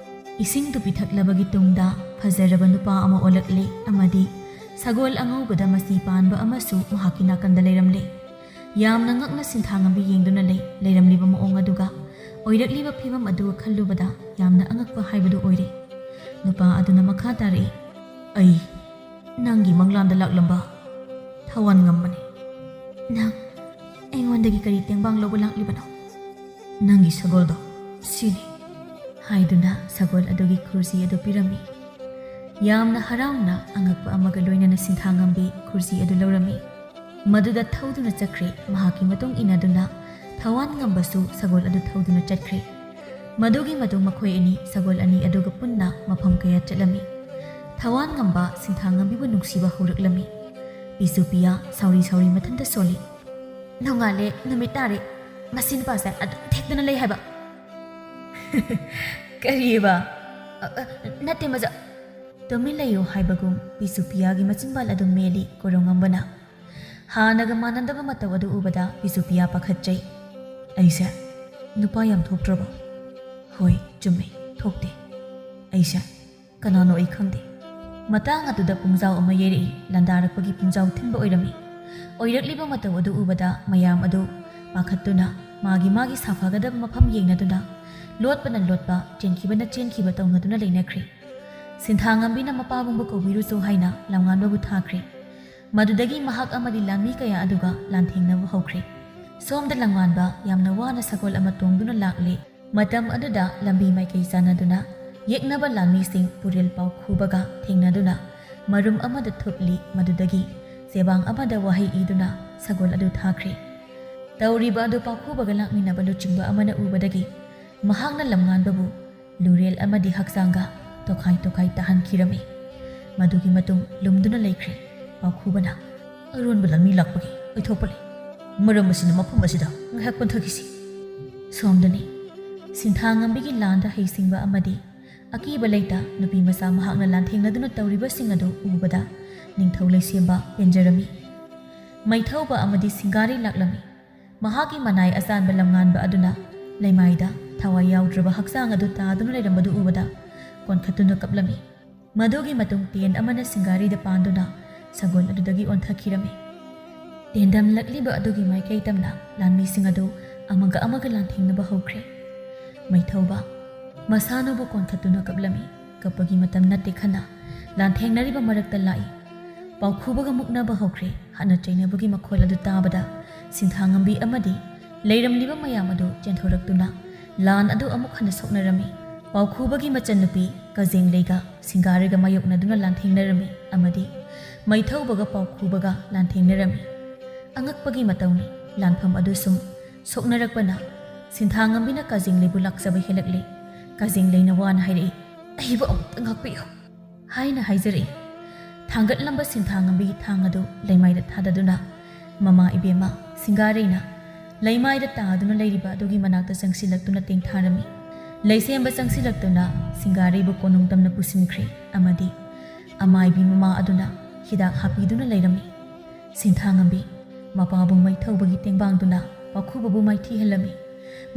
ꯏꯁꯤꯡꯗꯨ ꯄꯤꯊꯛꯂꯕꯒꯤ ꯇꯨꯡꯗ ꯐꯖꯔꯕ ꯅꯨꯄꯥ ꯑꯃ ꯑꯣꯜꯂꯛꯂꯦ ꯑꯃꯗꯤ ꯁꯒꯣꯜ ꯑꯉꯧꯕꯗ ꯃꯆꯤ ꯄꯥꯟꯕ ꯑꯃꯁꯨ ꯃꯍꯥꯛꯀꯤ ꯅꯥꯀꯟꯗ ꯂꯩꯔꯝꯂꯦ꯫ ꯌꯥꯝꯅ ꯉꯛꯅ ꯁꯤꯟꯊꯥꯉꯝꯕꯤ ꯌꯦꯡꯗꯨꯅ ꯂꯩ꯫ ꯂꯩꯔꯝꯂꯤꯕ ꯃꯑꯣꯡ ꯑꯗꯨꯒ ꯑꯣꯏꯔꯛꯂꯤꯕ ꯐꯤꯕꯝ ꯑꯗꯨꯒ ꯈꯜꯂꯨꯕꯗ ꯌꯥꯝꯅ ꯑꯉꯛꯄ ꯍꯥꯏꯕꯗꯨ ꯑꯣꯏꯔꯦ꯫ ꯅꯨꯄꯥ ꯑꯗꯨꯅ ꯃꯈꯥ ꯇꯥꯔꯛꯏ, "ꯑꯩ ꯅꯪꯒꯤ ꯃꯪꯂꯥꯟꯗ ꯂꯥꯛꯂꯝꯕ ꯊꯋꯥꯟ ꯉꯝꯕꯅꯤ꯫" "ꯅꯪ ꯑꯩꯉꯣꯟꯗꯒꯤ ꯀꯔꯤ ꯇꯦꯡꯕꯥꯡ ꯂꯧꯕ ꯂꯥꯛꯂꯤꯕꯅꯣ?" "ꯅꯪꯒꯤ ꯁꯒꯣꯜꯗꯣ ꯁꯤꯅꯤ꯫" ꯍꯥꯏꯗꯨꯅ ꯁꯒꯣꯜ ꯑꯗꯨꯒꯤ ꯈꯨꯔꯁꯤ ꯑꯗꯨ ꯄꯤꯔꯝꯃꯤ꯫ ꯌꯥꯝꯅ ꯍꯔꯥꯎꯅ ꯑꯉꯛꯄ ꯑꯃꯒ ꯂꯣꯏꯅꯅ ꯁꯤꯟꯊꯥꯉꯝꯕꯤ ꯈꯨꯔꯁꯤ ꯑꯗꯨ ꯂꯧꯔꯝꯃꯤ꯫ ꯃꯗꯨꯗ ꯊꯧꯗꯨꯅ ꯆꯠꯈ꯭ꯔꯦ꯫ ꯃꯍꯥꯛꯀꯤ ꯃꯇꯨꯡ ꯏꯟꯅꯗꯨꯅ ꯊꯋꯥꯟ ꯉꯝꯕꯁꯨ ꯁꯒꯣꯜ ꯑꯗꯨ ꯊꯧꯗꯨꯅ ꯆꯠꯈ꯭ꯔꯦ꯫ ꯃꯗꯨꯒꯤ ꯃꯇꯨꯡ ꯃꯈꯣꯏ ꯑꯅꯤ ꯁꯒꯣꯜ ꯑꯅꯤ ꯑꯗꯨꯒ ꯄꯨꯟꯅ ꯃꯐꯝ ꯀꯌꯥ ꯆꯠꯂꯝꯃꯤ꯫ ꯊꯋꯥꯟ ꯉꯝꯕ ꯁꯤꯟꯊꯥꯉꯝꯕꯤꯕꯨ ꯅꯨꯡꯁꯤꯕ ꯍꯧꯔꯛꯂꯝꯃꯤ꯫ ꯄꯤꯁꯨ ꯄꯤꯌꯥ ꯁꯥꯎꯔꯤ ꯁꯥꯎꯔꯤ ꯃꯊꯟꯇ ꯁꯣꯜꯂꯤ꯫ "ꯅꯣꯡꯉꯥꯜꯂꯦ, ꯅꯨꯃꯤꯠ ꯇꯥꯔꯦ, ꯃꯁꯤ ꯅꯨꯄꯥꯁꯦ ꯑꯗꯨꯝ ꯊꯦꯛꯇꯅ ꯂꯩ ꯍꯥꯏꯕ꯫" "ꯀꯔꯤꯑꯕ?" "ꯑ, ꯑ, ꯅꯠꯇꯦ ꯃꯖꯥ꯫" ꯇꯨꯃꯤꯟ ꯂꯩꯌꯨ ꯍꯥꯏꯕꯒꯨꯝ ꯄꯤꯁꯨ ꯄꯤꯌꯥꯒꯤ ꯃꯆꯤꯟꯕꯥꯜ ꯑꯗꯨ ꯃꯦꯜꯂꯤ ꯀꯣꯔꯧꯉꯝꯕꯅ꯫ ꯍꯥꯟꯅꯒ ꯃꯥꯟꯅꯗꯕ ꯃꯇꯧ ꯑꯗꯨ ꯎꯕꯗ ꯄꯤꯁꯨ ꯄꯤꯌꯥ ꯄꯥꯈꯠꯆꯩ꯫ "ꯑꯩꯁꯦ ꯅꯨꯄꯥ ꯌꯥꯝ ꯊꯣꯛꯇ꯭ꯔꯕꯣ?" "ꯍꯣꯏ, ꯆꯨꯝꯃꯦ, ꯊꯣꯛꯇꯦ꯫ ꯑꯩꯁꯦ ꯀꯅꯥꯅꯣ ꯑꯩ ꯈꯪꯗꯦ꯫" ꯃꯇꯥꯡ ꯑꯗꯨꯗ ꯄꯨꯡꯖꯥꯎ ꯑꯃ ꯌꯩꯔꯛꯏ꯫ ꯂꯥꯟꯗꯥꯔꯛꯄꯒꯤ ꯄꯨꯡꯖꯥꯎ ꯊꯤꯟꯕ ꯑꯣꯏꯔꯝꯃꯤ꯫ ꯑꯣꯏꯔꯛꯂꯤꯕ ꯃꯇꯧ ꯑꯗꯨ ꯎꯕꯗ ꯃꯌꯥꯝ ꯑꯗꯨ ꯄꯥꯈꯠꯇꯨꯅ ꯃꯥꯒꯤ ꯃꯥꯒꯤ ꯁꯥꯐꯒꯗꯕ ꯃꯐꯝ ꯌꯦꯡꯅꯗꯨꯅ ꯂꯣꯠꯄꯅ ꯂꯣꯠꯄ, ꯆꯦꯟꯈꯤꯕꯅ ꯆꯦꯟꯈꯤꯕ ꯇꯧꯅꯗꯨꯅ ꯂꯩꯅꯈ꯭ꯔꯦ꯫ ꯁꯤꯟꯊꯥꯉꯝꯕꯤꯅ ꯃꯄꯥꯕꯨꯡꯕꯨ ꯀꯧꯕꯤꯔꯨꯆꯣ ꯍꯥꯏꯅ ꯂꯝꯉꯥꯟꯕꯕꯨ ꯊꯥꯈ꯭ꯔꯦ꯫ ꯃꯗꯨꯗꯒꯤ ꯃꯍꯥꯛ ꯑꯃꯗꯤ ꯂꯥꯟꯃꯤ ꯀꯌꯥ ꯑꯗꯨꯒ ꯂꯥꯟꯊꯦꯡꯅꯕ ꯍꯧꯈ꯭ꯔꯦ꯫ ꯁꯣꯝꯗ ꯂꯝꯉꯥꯟꯕ ꯌꯥꯝꯅ ꯋꯥꯅ ꯁꯒꯣꯜ ꯑꯃ ꯇꯣꯡꯗꯨꯅ ꯂꯥꯛꯂꯦ꯫ ꯃꯇꯝ ꯑꯗꯨꯗ ꯂꯝꯕꯤ ꯃꯥꯏꯀꯩ ꯆꯥꯟꯅꯗꯨꯅ ꯌꯦꯛꯅꯕ ꯂꯥꯟꯃꯤꯁꯤꯡ ꯄꯨꯔꯦꯜ ꯄꯥꯎꯈꯨꯕꯒ ꯊꯦꯡꯅꯗꯨꯅ ꯃꯔꯨꯝ ꯑꯃꯗ ꯊꯨꯞꯂꯤ꯫ ꯃꯗꯨꯗꯒꯤ ꯆꯦꯕꯥꯡ ꯑꯃꯗ ꯋꯥꯍꯩ ꯏꯗꯨꯅ ꯁꯒꯣꯜ ꯑꯗꯨ ꯊꯥꯈ꯭ꯔꯦ꯫ ꯇꯧꯔꯤꯕ ꯑꯗꯨ ꯄꯥꯎꯈꯨꯕꯒ ꯂꯥꯛꯃꯤꯟꯅꯕ ꯂꯨꯆꯤꯡꯕ ꯑꯃꯅ ꯎꯕꯗꯒꯤ ꯃꯍꯥꯛꯅ ꯂꯝꯉꯥꯟꯕꯕꯨ ꯂꯨꯔꯦꯜ ꯑꯃꯗꯤ ꯍꯛꯆꯥꯡꯒ ꯇꯣꯈꯥꯏ ꯇꯣꯈꯥꯏ ꯇꯥꯍꯟꯈꯤꯔꯝꯃꯤ꯫ ꯃꯗꯨꯒꯤ ꯃꯇꯨꯡ ꯂꯨꯝꯗꯨꯅ ꯂꯩꯈ꯭ꯔꯦ꯫ ꯄꯥꯎꯈꯨꯕꯅ, "ꯑꯔꯣꯟꯕ ꯂꯥꯟꯃꯤ ꯂꯥꯛꯄꯒꯤ ꯑꯣꯏꯊꯣꯛꯄ ꯂꯩ꯫ ꯃꯔꯝ ꯑꯁꯤꯅ ꯃꯐꯝ ꯑꯁꯤꯗ ꯉꯥꯏꯍꯥꯛ ꯄꯟꯊꯈꯤꯁꯤ꯫" ꯁꯣꯝꯗꯅꯤ꯫ ꯁꯤꯟꯊꯥꯉꯝꯕꯤꯒꯤ ꯂꯥꯟꯗ ꯍꯩꯁꯤꯡꯕ ꯑꯃꯗꯤ ꯑꯀꯤꯕ ꯂꯩꯇ ꯅꯨꯄꯤ ꯃꯆꯥ ꯃꯍꯥꯛꯅ ꯂꯥꯟꯊꯦꯡꯅꯗꯨꯅ ꯇꯧꯔꯤꯕꯁꯤꯡ ꯑꯗꯨ ꯎꯕꯗ ꯅꯤꯡꯊꯧ ꯂꯩꯁꯦꯝꯕ ꯄꯦꯟꯖꯔꯝꯃꯤ꯫ ꯃꯩꯊꯧꯕ ꯑꯃꯗꯤ ꯁꯤꯡꯒꯥꯔꯩ ꯂꯥꯛꯂꯝꯃꯤ꯫ ꯃꯍꯥꯛꯀꯤ ꯃꯅꯥꯏ ꯑꯆꯥꯟꯕ ꯂꯝꯉꯥꯟꯕ ꯑꯗꯨꯅ ꯂꯩꯃꯥꯏꯗ ꯊꯋꯥꯏ ꯌꯥꯎꯗ꯭ꯔꯕ ꯍꯛꯆꯥꯡ ꯑꯗꯨ ꯇꯥꯗꯨꯅ ꯂꯩꯔꯝꯕꯗꯨ ꯎꯕꯗ ꯀꯣꯟꯈꯠꯇꯨꯅ ꯀꯞꯂꯝꯃꯤ꯫ ꯃꯗꯨꯒꯤ ꯃꯇꯨꯡ ꯇꯦꯟ ꯑꯃꯅ ꯁꯤꯡꯒꯥꯔꯩꯗ ꯄꯥꯟꯗꯨꯅ ꯁꯒꯣꯜ ꯑꯗꯨꯗꯒꯤ ꯑꯣꯟꯊꯈꯤꯔꯝꯃꯤ꯫ ꯇꯦꯟꯗꯝꯂꯛꯂꯤꯕ ꯑꯗꯨꯒꯤ ꯃꯥꯏꯀꯩ ꯇꯝꯅ ꯂꯥꯟꯃꯤꯁꯤꯡ ꯑꯗꯨ ꯑꯃꯒ ꯑꯃꯒ ꯂꯥꯟꯊꯦꯡꯅꯕ ꯍꯧꯈ꯭ꯔꯦ꯫ ꯃꯩꯊꯧꯕ ꯃꯁꯥꯅꯕꯨ ꯀꯣꯟꯈꯠꯇꯨꯅ ꯀꯞꯂꯝꯃꯤ꯫ ꯀꯞꯄꯒꯤ ꯃꯇꯝ ꯅꯠꯇꯦ ꯈꯟꯅ ꯂꯥꯟꯊꯦꯡꯅꯔꯤꯕ ꯃꯔꯛꯇ ꯂꯥꯛꯏ꯫ ꯄꯥꯎꯈꯨꯕꯒ ꯃꯨꯛꯅꯕ ꯍꯧꯈ꯭ꯔꯦ꯫ ꯍꯠꯅ ꯆꯩꯅꯕꯒꯤ ꯃꯈꯣꯜ ꯑꯗꯨ ꯇꯥꯕꯗ ꯁꯤꯟꯊꯥꯉꯝꯕꯤ ꯑꯃꯗꯤ ꯂꯩꯔꯝꯂꯤꯕ ꯃꯌꯥꯝ ꯑꯗꯨ ꯆꯦꯟꯊꯣꯔꯛꯇꯨꯅ ꯂꯥꯟ ꯑꯗꯨ ꯑꯃꯨꯛ ꯍꯟꯅ ꯁꯣꯛꯅꯔꯝꯃꯤ꯫ ꯄꯥꯎꯈꯨꯕꯒꯤ ꯃꯆꯟꯅꯨꯄꯤ ꯀꯖꯦꯡꯂꯩꯒ ꯁꯤꯡꯒꯥꯔꯩꯒ ꯃꯥꯌꯣꯛꯅꯗꯨꯅ ꯂꯥꯟꯊꯦꯡꯅꯔꯝꯃꯤ ꯑꯃꯗꯤ ꯃꯩꯊꯧꯕꯒ ꯄꯥꯎꯈꯨꯕꯒ ꯂꯥꯟꯊꯦꯡꯅꯔꯝꯃꯤ꯫ ꯑꯉꯛꯄꯒꯤ ꯃꯇꯧꯅꯤ, ꯂꯥꯟꯐꯝ ꯑꯗꯨ ꯁꯨꯝ ꯁꯣꯛꯅꯔꯛꯄꯅ ꯁꯤꯟꯊꯥꯉꯝꯕꯤꯅ ꯀꯖꯦꯡꯂꯩꯕꯨ ꯂꯥꯛꯆꯕ ꯍꯦꯜꯂꯛꯂꯦ꯫ ꯀꯖꯦꯡꯂꯩꯅ ꯋꯥꯅ ꯍꯥꯏꯔꯛꯏ, "ꯑꯩꯕꯨ ꯑꯃꯨꯛꯇ ꯉꯥꯛꯄꯤꯌꯨ" ꯍꯥꯏꯅ ꯍꯥꯏꯖꯔꯛꯏ꯫ ꯊꯥꯡꯒꯠꯂꯝꯕ ꯁꯤꯟꯊꯥꯉꯝꯕꯤꯒꯤ ꯊꯥꯡ ꯑꯗꯨ ꯂꯩꯃꯥꯏꯗ ꯊꯥꯗꯗꯨꯅ ꯃꯃꯥ ꯏꯕꯦꯝꯃ ꯁꯤꯡꯒꯥꯔꯩꯅ ꯂꯩꯃꯥꯏꯗ ꯇꯥꯗꯨꯅ ꯂꯩꯔꯤꯕ ꯑꯗꯨꯒꯤ ꯃꯅꯥꯛꯇ ꯆꯪꯁꯤꯜꯂꯛꯇꯨꯅ ꯇꯦꯡꯊꯥꯔꯝꯃꯤ꯫ ꯂꯩꯁꯦꯝꯕ ꯆꯪꯁꯤꯜꯂꯛꯇꯨꯅ ꯁꯤꯡꯒꯥꯔꯩꯕꯨ ꯀꯣꯅꯨꯡ ꯇꯝꯅ ꯄꯨꯁꯤꯟꯈ꯭ꯔꯦ ꯑꯃꯗꯤ ꯑꯃꯥꯏꯕꯤ ꯃꯃꯥ ꯑꯗꯨꯅ ꯍꯤꯗꯥꯛ ꯍꯥꯞꯄꯤꯗꯨꯅ ꯂꯩꯔꯝꯃꯤ꯫ ꯁꯤꯟꯊꯥꯉꯝꯕꯤ ꯃꯄꯥꯕꯨꯡ ꯃꯩꯊꯧꯕꯒꯤ ꯇꯦꯡꯕꯥꯡꯗꯨꯅ ꯄꯥꯎꯈꯨꯕꯕꯨ ꯃꯥꯏꯊꯤꯍꯜꯂꯝꯃꯤ꯫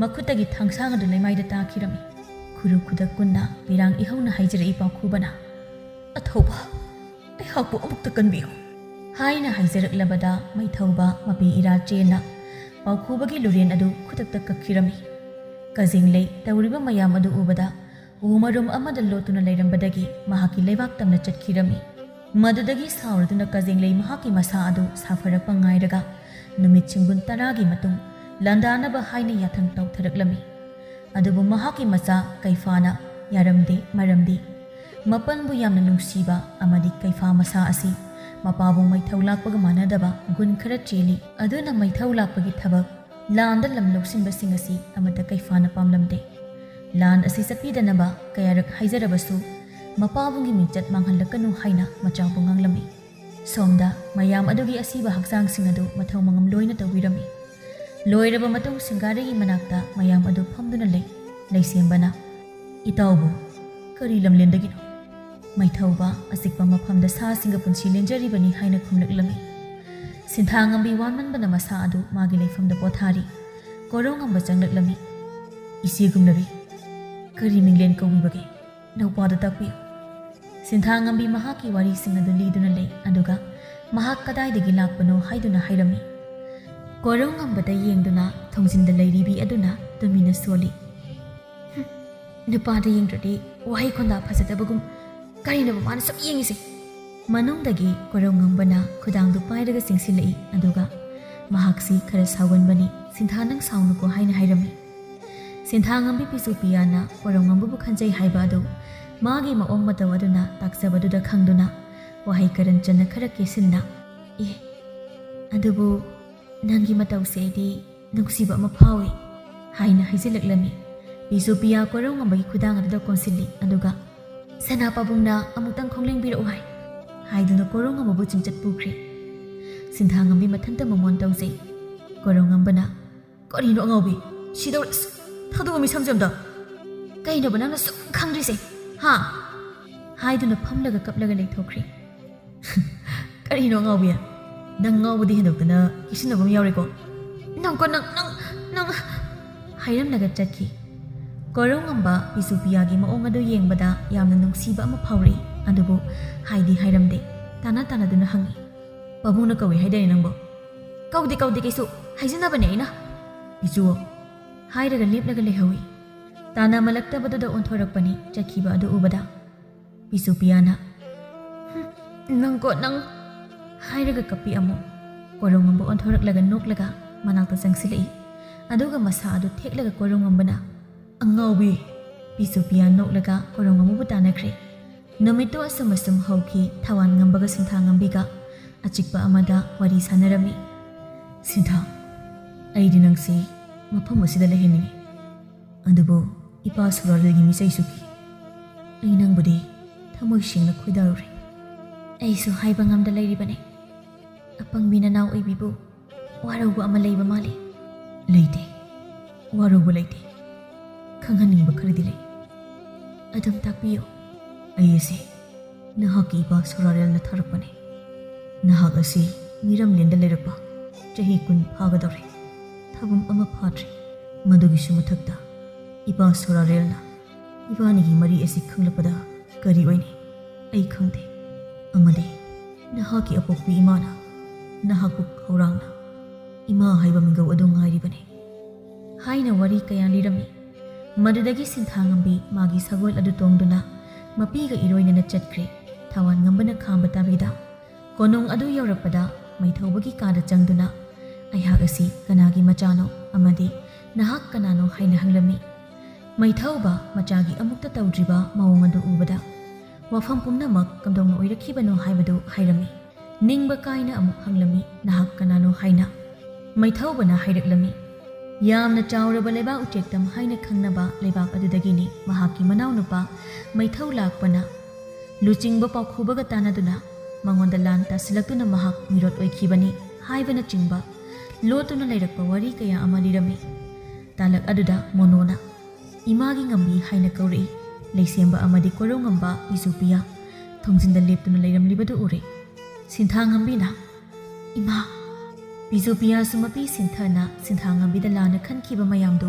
ꯃꯈꯨꯠꯇꯒꯤ ꯊꯥꯡꯁꯥꯡ ꯑꯗꯨ ꯂꯩꯃꯥꯏꯗ ꯇꯥꯈꯤꯔꯝꯃꯤ꯫ ꯈꯨꯔꯨ ꯈꯨꯗꯛ ꯀꯨꯟꯅ ꯄꯤꯔꯥꯡ ꯏꯍꯧꯅ ꯍꯥꯏꯖꯔꯛꯏ ꯄꯥꯎꯈꯨꯕꯅ, "ꯑꯊꯧꯕ, ꯑꯩꯍꯥꯛꯄꯨ ꯑꯃꯨꯛꯇ ꯀꯟꯕꯤꯌꯨ" ꯍꯥꯏꯅ ꯍꯥꯏꯖꯔꯛꯂꯕꯗ ꯃꯩꯊꯧꯕ ꯃꯄꯤ ꯏꯔꯥ ꯆꯦꯟꯅ ꯄꯥꯎꯈꯨꯕꯒꯤ ꯂꯨꯔꯦꯟ ꯑꯗꯨ ꯈꯨꯗꯛꯇ ꯀꯛꯈꯤꯔꯝꯃꯤ꯫ ꯀꯖꯦꯡꯂꯩ ꯇꯧꯔꯤꯕ ꯃꯌꯥꯝ ꯑꯗꯨ ꯎꯕꯗ ꯎ ꯃꯔꯨꯝ ꯑꯃꯗ ꯂꯣꯠꯇꯨꯅ ꯂꯩꯔꯝꯕꯗꯒꯤ ꯃꯍꯥꯛꯀꯤ ꯂꯩꯕꯥꯛ ꯇꯝꯅ ꯆꯠꯈꯤꯔꯝꯃꯤ꯫ ꯃꯗꯨꯗꯒꯤ ꯁꯥꯎꯔꯗꯨꯅ ꯀꯖꯦꯡꯂꯩ ꯃꯍꯥꯛꯀꯤ ꯃꯁꯥ ꯑꯗꯨ ꯁꯥꯐꯔꯛꯄ ꯉꯥꯏꯔꯒ ꯅꯨꯃꯤꯠ ꯁꯤꯡꯒꯨꯟ ꯇꯔꯥꯒꯤ ꯃꯇꯨꯡ ꯂꯥꯟꯗꯥꯅꯕ ꯍꯥꯏꯅ ꯌꯥꯊꯪ ꯇꯧꯊꯔꯛꯂꯝꯃꯤ꯫ ꯑꯗꯨꯕꯨ ꯃꯍꯥꯛꯀꯤ ꯃꯆꯥ ꯀꯩꯐꯥꯅ ꯌꯥꯔꯝꯗꯦ, ꯃꯔꯝꯗꯤ ꯃꯄꯟꯕꯨ ꯌꯥꯝꯅ ꯅꯨꯡꯁꯤꯕ ꯑꯃꯗꯤ ꯀꯩꯐꯥ ꯃꯁꯥ ꯑꯁꯤ ꯃꯄꯥꯕꯨ ꯃꯩꯊꯧ ꯂꯥꯛꯄꯒ ꯃꯥꯟꯅꯗꯕ ꯒꯨꯟ ꯈꯔ ꯆꯦꯜꯂꯤ꯫ ꯑꯗꯨꯅ ꯃꯩꯊꯧ ꯂꯥꯛꯄꯒꯤ ꯊꯕꯛ, ꯂꯥꯟꯗ ꯂꯝ ꯂꯧꯁꯤꯟꯕꯁꯤꯡ ꯑꯁꯤ ꯑꯃꯠꯇ ꯀꯩꯐꯥꯅ ꯄꯥꯝꯂꯝꯗꯦ꯫ ꯂꯥꯟ ꯑꯁꯤ ꯆꯠꯄꯤꯗꯅꯕ ꯀꯌꯥꯔꯛ ꯍꯥꯏꯖꯔꯕꯁꯨ ꯃꯄꯥꯕꯨꯡꯒꯤ ꯃꯤꯡꯆꯠ ꯃꯥꯡꯍꯜꯂꯛꯀꯅꯨ ꯍꯥꯏꯅ ꯃꯆꯥꯕꯨ ꯉꯥꯡꯂꯝꯃꯤ꯫ ꯁꯣꯝꯗ ꯃꯌꯥꯝ ꯑꯗꯨꯒꯤ ꯑꯁꯤꯕ ꯍꯛꯆꯥꯡꯁꯤꯡ ꯑꯗꯨ ꯃꯊꯧ ꯃꯉꯝ ꯂꯣꯏꯅ ꯇꯧꯕꯤꯔꯝꯃꯤ꯫ ꯂꯣꯏꯔꯕ ꯃꯇꯨꯡ ꯁꯤꯡꯒꯥꯔꯩꯒꯤ ꯃꯅꯥꯛꯇ ꯃꯌꯥꯝ ꯑꯗꯨ ꯐꯝꯗꯨꯅ ꯂꯩ꯫ ꯂꯩꯁꯦꯝꯕꯅ, "ꯏꯇꯥꯎꯕꯨ ꯀꯔꯤ ꯂꯝꯂꯦꯟꯗꯒꯤꯅꯣ?" ꯃꯩꯊꯧꯕ, ꯑꯆꯤꯛꯄ ꯃꯐꯝꯗ ꯁꯥꯁꯤꯡꯒ ꯄꯨꯟꯁꯤ ꯂꯦꯟꯖꯔꯤꯕꯅꯤ ꯍꯥꯏꯅ ꯈꯨꯝꯂꯛꯂꯝꯃꯤ꯫ ꯁꯤꯟꯊꯥꯉꯝꯕꯤ ꯋꯥꯃꯟꯕꯅ ꯃꯁꯥ ꯑꯗꯨ ꯃꯥꯒꯤ ꯂꯩꯐꯝꯗ ꯄꯣꯊꯥꯔꯤ꯫ ꯀꯣꯔꯧꯉꯝꯕ ꯆꯪꯂꯛꯂꯝꯃꯤ꯫ "ꯏꯆꯦ ꯒꯨꯝꯂꯕꯤ, ꯀꯔꯤ ꯃꯤꯡꯂꯦꯟ ꯀꯧꯕꯤꯕꯒꯦ? ꯅꯧꯄꯥꯗꯨ ꯇꯥꯛꯄꯤꯌꯨ꯫" ꯁꯤꯟꯊꯥꯉꯝꯕꯤ ꯃꯍꯥꯛꯀꯤ ꯋꯥꯔꯤꯁꯤꯡ ꯑꯗꯨ ꯂꯤꯗꯨꯅ ꯂꯩ, ꯑꯗꯨꯒ ꯃꯍꯥꯛ ꯀꯗꯥꯏꯗꯒꯤ ꯂꯥꯛꯄꯅꯣ ꯍꯥꯏꯗꯨꯅ ꯍꯥꯏꯔꯝꯃꯤ꯫ ꯀꯣꯔꯧꯉꯝꯕꯗ ꯌꯦꯡꯗꯨꯅ ꯊꯣꯡꯖꯤꯟꯗ ꯂꯩꯔꯤꯕꯤ ꯑꯗꯨꯅ ꯇꯨꯃꯤꯟꯅ ꯁꯣꯜꯂꯤ꯫ "ꯍꯨꯝ, ꯅꯨꯄꯥꯗ ꯌꯦꯡꯗ꯭ꯔꯗꯤ ꯋꯥꯍꯩ ꯈꯣꯟꯗꯥ ꯐꯖꯗꯕꯒꯨꯝ ꯀꯔꯤꯅꯣꯕ ꯃꯥꯅ ꯁꯨꯝ ꯌꯦꯡꯉꯤꯁꯦ?" ꯃꯅꯨꯡꯗꯒꯤ ꯀꯣꯔꯧꯉꯝꯕꯅ ꯈꯨꯗꯥꯡꯗꯨ ꯄꯥꯏꯔꯒ ꯆꯤꯡꯁꯤꯜꯂꯛꯏ, ꯑꯗꯨꯒ ꯃꯍꯥꯛꯁꯤ ꯈꯔ ꯁꯥꯎꯒꯟꯕꯅꯤ꯫ "ꯁꯤꯟꯊꯥ, ꯅꯪ ꯁꯥꯎꯅꯨꯀꯣ" ꯍꯥꯏꯅ ꯍꯥꯏꯔꯝꯃꯤ꯫ ꯁꯤꯟꯊꯥꯉꯝꯕꯤ ꯄꯤꯁꯨ ꯄꯤꯌꯥꯅ ꯀꯣꯔꯧꯉꯝꯕꯕꯨ ꯈꯟꯖꯩ ꯍꯥꯏꯕ ꯑꯗꯨ ꯃꯥꯒꯤ ꯃꯑꯣꯡ ꯃꯇꯧ ꯑꯗꯨꯅ ꯇꯥꯛꯆꯕꯗꯨꯗ ꯈꯪꯗꯨꯅ ꯋꯥꯍꯩ ꯀꯔꯟ ꯆꯟꯅ ꯈꯔ ꯀꯦꯁꯤꯟꯅ, "ꯑꯦ, ꯑꯗꯨꯕꯨ ꯅꯪꯒꯤ ꯃꯇꯧꯁꯦ ꯑꯩꯗꯤ ꯅꯨꯡꯁꯤꯕ ꯑꯃ ꯐꯥꯎꯏ" ꯍꯥꯏꯅ ꯍꯥꯏꯖꯤꯜꯂꯛꯂꯝꯃꯤ꯫ ꯄꯤꯁꯨ ꯄꯤꯌꯥ ꯀꯣꯔꯧꯉꯝꯕꯒꯤ ꯈꯨꯗꯥꯡ ꯑꯗꯨꯗ ꯀꯣꯟꯁꯤꯜꯂꯤ, ꯑꯗꯨꯒ "ꯁꯅꯥ ꯄꯥꯕꯨꯡꯅ ꯑꯃꯨꯛꯇꯪ ꯈꯣꯡꯂꯦꯡꯕꯤꯔꯛꯎ ꯍꯥꯏ" ꯍꯥꯏꯗꯨꯅ ꯀꯣꯔꯧꯉꯝꯕꯕꯨ ꯆꯤꯡꯆꯠ ꯄꯨꯈ꯭ꯔꯦ꯫ ꯁꯤꯟꯊꯥꯉꯝꯕꯤ ꯃꯊꯟꯇ ꯃꯃꯣꯟ ꯇꯧꯖꯩ꯫ ꯀꯣꯔꯧꯉꯝꯕꯅ, "ꯀꯔꯤꯅꯣ ꯑꯉꯥꯎꯕꯤ? ꯁꯤꯗꯧꯔꯦ꯫ ꯑꯁ, ꯊꯥꯗꯣꯛꯑꯣ ꯃꯤꯁꯝꯁꯦ ꯑꯝꯇ꯫ ꯀꯩꯅꯣꯕ ꯅꯪꯅ ꯁꯨꯝ ꯈꯪꯗ꯭ꯔꯤꯁꯦ? ꯍꯥ?" ꯍꯥꯏꯗꯨꯅ ꯐꯝꯂꯒ ꯀꯞꯂꯒ ꯂꯩꯊꯣꯛꯈ꯭ꯔꯦ꯫ "ꯀꯔꯤꯅꯣ ꯑꯉꯥꯎꯕꯤ? ꯅꯪ ꯉꯥꯎꯕꯗꯤ ꯍꯦꯟꯗꯣꯛꯇꯅ ꯀꯤꯁꯤꯟꯅꯕ ꯑꯃ ꯌꯥꯎꯔꯦꯀꯣ꯫ ꯅꯪꯀꯣ, ꯅꯪ, ꯅꯪ, ꯅꯪ!" ꯍꯥꯏꯔꯝꯂꯒ ꯆꯠꯈꯤ꯫ ꯀꯣꯔꯧꯉꯝꯕ ꯄꯤꯁꯨ ꯄꯤꯌꯥꯒꯤ ꯃꯑꯣꯡ ꯑꯗꯨ ꯌꯦꯡꯕꯗ ꯌꯥꯝꯅ ꯅꯨꯡꯁꯤꯕ ꯑꯃ ꯐꯥꯎꯔꯛꯏ, ꯑꯗꯨꯕꯨ ꯍꯥꯏꯗꯤ ꯍꯥꯏꯔꯝꯗꯦ꯫ ꯇꯥꯅ ꯇꯥꯅꯗꯨꯅ ꯍꯪꯉꯤ, "ꯄꯥꯕꯨꯡꯅ ꯀꯧꯏ ꯍꯥꯏꯗꯥꯏꯅꯦ ꯅꯪꯕꯣ?" "ꯀꯧꯗꯦ, ꯀꯧꯗꯦ, ꯀꯩꯁꯨ ꯍꯥꯏꯖꯤꯟꯅꯕꯅꯦ ꯑꯩꯅ꯫ ꯄꯤꯆꯨ!" ꯍꯥꯏꯔꯒ ꯂꯦꯞꯂꯒ ꯂꯩꯍꯧꯏ꯫ ꯇꯥꯟꯅꯃꯜꯂꯛꯇꯕꯗꯨꯗ ꯑꯣꯟꯊꯣꯔꯛꯄꯅꯤ ꯆꯠꯈꯤꯕ ꯑꯗꯨ ꯎꯕꯗ꯫ ꯄꯤꯁꯨ ꯄꯤꯌꯥꯅ, "ꯍꯨꯝ, ꯅꯪꯀꯣ ꯅꯪ" ꯍꯥꯏꯔꯒ ꯀꯞꯄꯤ ꯑꯃꯨꯛ꯫ ꯀꯣꯔꯧꯉꯝꯕ ꯑꯣꯟꯊꯣꯔꯛꯂꯒ ꯅꯣꯛꯂꯒ ꯃꯅꯥꯛꯇ ꯆꯪꯁꯤꯜꯂꯛꯏ꯫ ꯑꯗꯨꯒ ꯃꯁꯥ ꯑꯗꯨ ꯊꯦꯛꯂꯒ ꯀꯣꯔꯧꯉꯝꯕꯅ, "ꯑꯉꯥꯎꯕꯤ!" ꯄꯤꯁꯨ ꯄꯤꯌꯥ ꯅꯣꯛꯂꯒ ꯀꯣꯔꯧꯉꯝꯕꯕꯨ ꯇꯥꯟꯅꯈ꯭ꯔꯦ꯫ ꯅꯨꯃꯤꯠꯇꯨ ꯑꯁꯨꯝ ꯑꯁꯨꯝ ꯍꯧꯈꯤ꯫ ꯊꯋꯥꯟꯉꯝꯕꯒ ꯁꯤꯟꯊꯥꯉꯝꯕꯤꯒ ꯑꯆꯤꯛꯄ ꯑꯃꯗ ꯋꯥꯔꯤ ꯁꯥꯟꯅꯔꯝꯃꯤ꯫ "ꯁꯤꯟꯊꯥ, ꯑꯩꯗꯤ ꯅꯪꯁꯤ ꯃꯐꯝ ꯑꯁꯤꯗ ꯂꯩꯍꯟꯅꯤꯡꯉꯤ꯫ ꯑꯗꯨꯕꯨ ꯏꯄꯥ ꯁꯨꯔꯥꯔꯦꯜꯒꯤ ꯃꯤꯆꯩꯁꯨ ꯀꯤ꯫ ꯑꯩ ꯅꯪꯕꯨꯗꯤ ꯊꯃꯣꯏ ꯁꯦꯡꯅ ꯈꯣꯏꯗꯥꯔꯨꯔꯦ꯫ ꯑꯩꯁꯨ ꯍꯥꯏꯕ ꯉꯝꯗ ꯂꯩꯔꯤꯕꯅꯤ꯫ ꯑꯄꯪꯕꯤ ꯅꯅꯥꯎ ꯑꯣꯏꯕꯤꯕꯨ ꯋꯥꯔꯧꯕ ꯑꯃ ꯂꯩꯕ ꯃꯥꯜꯂꯤ꯫" "ꯂꯩꯇꯦ, ꯋꯥꯔꯧꯕ ꯂꯩꯇꯦ꯫ ꯈꯪꯍꯟꯅꯤꯡꯕ ꯈꯔꯗꯤ ꯂꯩ꯫" "ꯑꯗꯨꯝ ꯇꯥꯛꯄꯤꯌꯨ꯫" "ꯑꯩ ꯑꯁꯤ ꯅꯍꯥꯛꯀꯤ ꯏꯄꯥ ꯁꯣꯔꯥꯔꯦꯜꯅ ꯊꯥꯔꯛꯄꯅꯤ꯫ ꯅꯍꯥꯛ ꯑꯁꯤ ꯃꯤꯔꯝꯂꯦꯟꯗ ꯂꯩꯔꯛꯄ ꯆꯍꯤ ꯀꯨꯟ ꯐꯥꯒꯗꯧꯔꯦ꯫ ꯊꯥꯕꯨꯝ ꯑꯃ ꯐꯥꯗ꯭ꯔꯤ꯫ ꯃꯗꯨꯒꯤꯁꯨ ꯃꯊꯛꯇ ꯏꯄꯥ ꯁꯣꯔꯥꯔꯦꯜꯅ ꯏꯕꯥꯅꯤꯒꯤ ꯃꯔꯤ ꯑꯁꯤ ꯈꯪꯂꯛꯄꯗ ꯀꯔꯤ ꯑꯣꯏꯅꯤ ꯑꯩ ꯈꯪꯗꯦ꯫ ꯑꯃꯗꯤ ꯅꯍꯥꯛꯀꯤ ꯑꯄꯣꯛꯄꯤ ꯏꯃꯥꯅ ꯅꯍꯥꯛꯄꯨ ꯈꯧꯔꯥꯡꯅ ꯏꯃꯥ ꯍꯥꯏꯕ ꯃꯤꯡꯒꯧ ꯑꯗꯨ ꯉꯥꯏꯔꯤꯕꯅꯤ" ꯍꯥꯏꯅ ꯋꯥꯔꯤ ꯀꯌꯥ ꯂꯤꯔꯝꯃꯤ꯫ ꯃꯗꯨꯗꯒꯤ ꯁꯤꯟꯊꯥꯉꯝꯕꯤ ꯃꯥꯒꯤ ꯁꯒꯣꯜ ꯑꯗꯨ ꯇꯣꯡꯗꯨꯅ ꯃꯄꯤꯒ ꯏꯔꯣꯏꯅꯅ ꯆꯠꯈ꯭ꯔꯦ꯫ ꯊꯋꯥꯟꯉꯝꯕꯅ ꯈꯥꯝꯕ ꯇꯥꯕꯤꯗ ꯀꯣꯅꯨꯡ ꯑꯗꯨ ꯌꯧꯔꯛꯄꯗ ꯃꯩꯊꯧꯕꯒꯤ ꯀꯥꯗ ꯆꯪꯗꯨꯅ, "ꯑꯩꯍꯥꯛ ꯑꯁꯤ ꯀꯅꯥꯒꯤ ꯃꯆꯥꯅꯣ ꯑꯃꯗꯤ ꯅꯍꯥꯛ ꯀꯅꯥꯅꯣ?" ꯍꯥꯏꯅ ꯍꯪꯂꯝꯃꯤ꯫ ꯃꯩꯊꯧꯕ ꯃꯆꯥꯒꯤ ꯑꯃꯨꯛꯇ ꯇꯧꯗ꯭ꯔꯤꯕ ꯃꯑꯣꯡ ꯑꯗꯨ ꯎꯕꯗ ꯋꯥꯐꯝ ꯄꯨꯝꯅꯃꯛ ꯀꯝꯗꯧꯅ ꯑꯣꯏꯔꯛꯈꯤꯕꯅꯣ ꯍꯥꯏꯕꯗꯨ ꯍꯥꯏꯔꯝꯃꯤ꯫ ꯅꯤꯡꯕ ꯀꯥꯏꯅ ꯑꯃꯨꯛ ꯍꯪꯂꯝꯃꯤ, "ꯅꯍꯥꯛ ꯀꯅꯥꯅꯣ?" ꯍꯥꯏꯅ꯫ ꯃꯩꯊꯧꯕꯅ ꯍꯥꯏꯔꯛꯂꯝꯃꯤ, "ꯌꯥꯝꯅ ꯆꯥꯎꯔꯕ ꯂꯩꯕꯥꯛ ꯎꯆꯦꯛꯇꯝ ꯍꯥꯏꯅ ꯈꯪꯅꯕ ꯂꯩꯕꯥꯛ ꯑꯗꯨꯗꯒꯤꯅꯤ ꯃꯍꯥꯛꯀꯤ ꯃꯅꯥꯎꯅꯨꯄꯥ ꯃꯩꯊꯧ ꯂꯥꯛꯄꯅ ꯂꯨꯆꯤꯡꯕ ꯄꯥꯎꯈꯨꯕꯒ ꯇꯥꯟꯅꯗꯨꯅ ꯃꯉꯣꯟꯗ ꯂꯥꯟ ꯇꯥꯁꯤꯜꯂꯛꯇꯨꯅ ꯃꯍꯥꯛ ꯃꯤꯔꯣꯠ ꯑꯣꯏꯈꯤꯕꯅꯤ" ꯍꯥꯏꯕꯅꯆꯤꯡꯕ ꯂꯣꯠꯇꯨꯅ ꯂꯩꯔꯛꯄ ꯋꯥꯔꯤ ꯀꯌꯥ ꯑꯃ ꯂꯤꯔꯝꯃꯤ꯫ ꯇꯥꯂꯛ ꯑꯗꯨꯗ ꯃꯣꯅꯣꯅ ꯏꯃꯥꯒꯤ ꯉꯝꯕꯤ ꯍꯥꯏꯅ ꯀꯧꯔꯛꯏ꯫ ꯂꯩꯁꯦꯝꯕ ꯑꯃꯗꯤ ꯀꯣꯔꯧꯉꯝꯕ ꯄꯤꯁꯨ ꯄꯤꯌꯥ ꯊꯣꯡꯖꯤꯟꯗ ꯂꯦꯞꯇꯨꯅ ꯂꯩꯔꯝꯂꯤꯕꯗꯨ ꯎꯔꯦ꯫ ꯁꯤꯟꯊꯥꯉꯝꯕꯤꯅ, "ꯏꯃꯥ!" ꯄꯤꯁꯨ ꯄꯤꯌꯥꯁꯨ ꯃꯄꯤ ꯁꯤꯟꯊꯅ ꯁꯤꯟꯊꯥꯉꯝꯕꯤꯗ ꯂꯥꯟꯅ ꯈꯟꯈꯤꯕ ꯃꯌꯥꯝꯗꯨ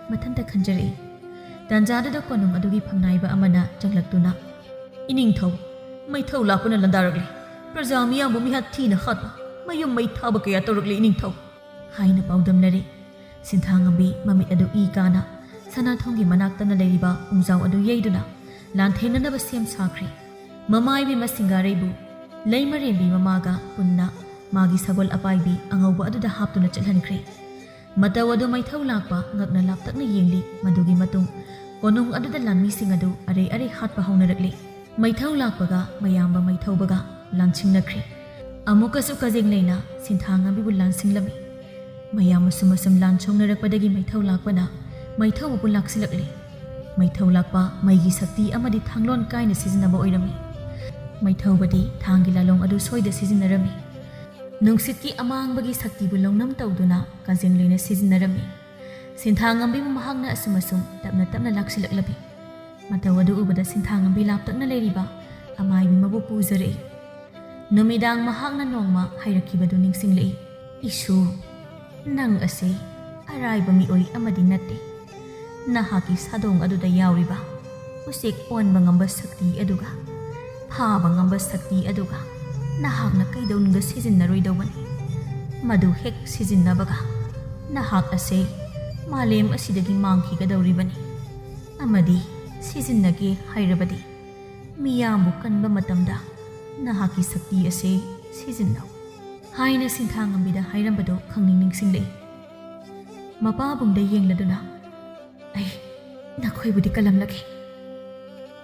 ꯃꯊꯟꯇ ꯈꯟꯖꯔꯛꯏ꯫ ꯇꯥꯟꯖꯥꯗꯨꯗ ꯀꯣꯅꯨꯡ ꯑꯗꯨꯒꯤ ꯐꯝꯅꯥꯏꯕ ꯑꯃꯅ ꯆꯪꯂꯛꯇꯨꯅ, "ꯏꯅꯤꯡꯊꯧ, ꯃꯩꯊꯧ ꯂꯥꯛꯄꯅ ꯂꯥꯟꯗꯥꯔꯛꯂꯦ꯫ ꯄ꯭ꯔꯖꯥ ꯃꯤꯌꯥꯝꯕꯨ ꯃꯤꯍꯥꯠ ꯊꯤꯅ ꯍꯥꯠꯄ, ꯃꯌꯨꯝ ꯃꯩ ꯊꯥꯕ ꯀꯌꯥ ꯇꯧꯔꯛꯂꯦ ꯏꯅꯤꯡꯊꯧ" ꯍꯥꯏꯅ ꯄꯥꯎꯗꯝꯅꯔꯦ꯫ ꯁꯤꯟꯊꯥꯉꯝꯕꯤ ꯃꯃꯤꯠ ꯑꯗꯨ ꯏ ꯀꯥꯅ ꯁꯅꯥꯊꯣꯡꯒꯤ ꯃꯅꯥꯛꯇꯅ ꯂꯩꯔꯤꯕ ꯄꯨꯡꯖꯥꯎ ꯑꯗꯨ ꯌꯩꯗꯨꯅ ꯂꯥꯟꯊꯦꯡꯅꯅꯕ ꯁꯦꯝ ꯁꯥꯈ꯭ꯔꯦ꯫ ꯃꯃꯥ ꯏꯕꯦꯝꯃ ꯁꯤꯡꯒꯥꯔꯩꯕꯨ ꯂꯩꯃꯔꯦꯝꯕꯤ ꯃꯃꯥꯒ ꯄꯨꯟꯅ ꯃꯥꯒꯤ ꯁꯒꯣꯜ ꯑꯄꯥꯏꯕꯤ ꯑꯉꯧꯕ ꯑꯗꯨꯗ ꯍꯥꯞꯇꯨꯅ ꯆꯠꯍꯟꯈ꯭ꯔꯦ꯫ ꯃꯇꯧ ꯑꯗꯨ ꯃꯩꯊꯧ ꯂꯥꯛꯄ ꯉꯛꯅ ꯂꯥꯞꯇꯛꯅ ꯌꯦꯡꯂꯤ꯫ ꯃꯗꯨꯒꯤ ꯃꯇꯨꯡ ꯀꯣꯅꯨꯡ ꯑꯗꯨꯗ ꯂꯥꯟꯃꯤꯁꯤꯡ ꯑꯗꯨ ꯑꯔꯩ ꯑꯔꯩ ꯍꯥꯠꯄ ꯍꯧꯅꯔꯛꯂꯤ꯫ ꯃꯩꯊꯧ ꯂꯥꯛꯄꯒ ꯃꯌꯥꯝꯕ ꯃꯩꯊꯧꯕꯒ ꯂꯥꯟꯁꯤꯡꯅꯈ꯭ꯔꯦ꯫ ꯑꯃꯨꯛꯀꯁꯨ ꯀꯖꯦꯡ ꯂꯩꯅ ꯁꯤꯟꯊꯥꯉꯝꯕꯤꯕꯨ ꯂꯥꯟꯁꯤꯡꯂꯝꯃꯤ꯫ ꯃꯌꯥꯝ ꯑꯁꯨꯝ ꯑꯁꯨꯝ ꯂꯥꯟ ꯁꯣꯛꯅꯔꯛꯄꯗꯒꯤ ꯃꯩꯊꯧ ꯂꯥꯛꯄꯅ ꯃꯩꯊꯧꯕꯕꯨ ꯂꯥꯛꯁꯤꯜꯂꯛꯂꯦ꯫ ꯃꯩꯊꯧ ꯂꯥꯛꯄ ꯃꯩꯒꯤ ꯁꯛꯇꯤ ꯑꯃꯗꯤ ꯊꯥꯡꯂꯣꯟ ꯀꯥꯏꯅ ꯁꯤꯖꯤꯟꯅꯕ ꯑꯣꯏꯔꯝꯃꯤ꯫ ꯃꯩꯊꯧꯕꯗꯤ ꯊꯥꯡꯒꯤ ꯂꯥꯂꯣꯡ ꯑꯗꯨ ꯁꯣꯏꯗ ꯁꯤꯖꯤꯟꯅꯔꯝꯃꯤ꯫ ꯅꯨꯡꯁꯤꯠꯀꯤ ꯑꯃꯥꯡꯕꯒꯤ ꯁꯛꯇꯤꯕꯨ ꯂꯧꯅꯝ ꯇꯧꯗꯨꯅ ꯀꯖꯦꯡ ꯂꯩꯅ ꯁꯤꯖꯤꯟꯅꯔꯝꯃꯤ꯫ ꯁꯤꯟꯊꯥꯉꯝꯕꯤꯕꯨ ꯃꯍꯥꯛꯅ ꯑꯁꯨꯝ ꯑꯁꯨꯝ ꯇꯞꯅ ꯇꯞꯅ ꯂꯥꯛꯁꯤꯜꯂꯛꯂꯝꯃꯤ꯫ ꯃꯇꯧ ꯑꯗꯨ ꯎꯕꯗ ꯁꯤꯟꯊꯥꯉꯝꯕꯤ ꯂꯥꯞꯇꯛꯅ ꯂꯩꯔꯤꯕ ꯑꯃꯥꯏꯕꯤ ꯑꯃꯕꯨ ꯄꯨꯖꯔꯛꯏ꯫ ꯅꯨꯃꯤꯗꯥꯡ ꯃꯍꯥꯛꯅ ꯅꯣꯡꯃ ꯍꯥꯏꯔꯛꯈꯤꯕꯗꯨ ꯅꯤꯡꯁꯤꯡꯂꯛꯏ꯫ "ꯏꯁꯨ, ꯅꯪ ꯑꯁꯤ ꯑꯔꯥꯏꯕ ꯃꯤꯑꯣꯏ ꯑꯃꯗꯤ ꯅꯠꯇꯦ꯫ ꯅꯍꯥꯛꯀꯤ ꯁꯥꯗꯣꯡ ꯑꯗꯨꯗ ꯌꯥꯎꯔꯤꯕ ꯎꯆꯦꯛ ꯑꯣꯟꯕ ꯉꯝꯕ ꯁꯛꯇꯤ ꯑꯗꯨꯒ ꯐꯥꯕ ꯉꯝꯕ ꯁꯛꯇꯤ ꯑꯗꯨꯒ ꯅꯍꯥꯛꯅ ꯀꯩꯗꯧꯅꯨꯡꯗ ꯁꯤꯖꯤꯟꯅꯔꯣꯏꯗꯧꯕꯅꯤ꯫ ꯃꯗꯨ ꯍꯦꯛ ꯁꯤꯖꯤꯟꯅꯕꯒ ꯅꯍꯥꯛ ꯑꯁꯦ ꯃꯥꯂꯦꯝ ꯑꯁꯤꯗꯒꯤ ꯃꯥꯡꯈꯤꯒꯗꯧꯔꯤꯕꯅꯤ꯫ ꯑꯃꯗꯤ ꯁꯤꯖꯤꯟꯅꯒꯦ ꯍꯥꯏꯔꯕꯗꯤ ꯃꯤꯌꯥꯝꯕꯨ ꯀꯟꯕ ꯃꯇꯝꯗ ꯅꯍꯥꯛꯀꯤ ꯁꯛꯇꯤ ꯑꯁꯦ ꯁꯤꯖꯤꯟꯅꯧ" ꯍꯥꯏꯅ ꯁꯤꯟꯊꯥꯉꯝꯕꯤꯗ ꯍꯥꯏꯔꯝꯕꯗꯨ ꯈꯪꯅꯤꯡ ꯅꯤꯡꯁꯤꯡꯂꯛꯏ꯫ ꯃꯄꯥꯕꯨꯡꯗ ꯌꯦꯡꯂꯗꯨꯅ, "ꯑꯩ ꯅꯈꯣꯏꯕꯨꯗꯤ ꯀꯜꯂꯝꯂꯒꯦ"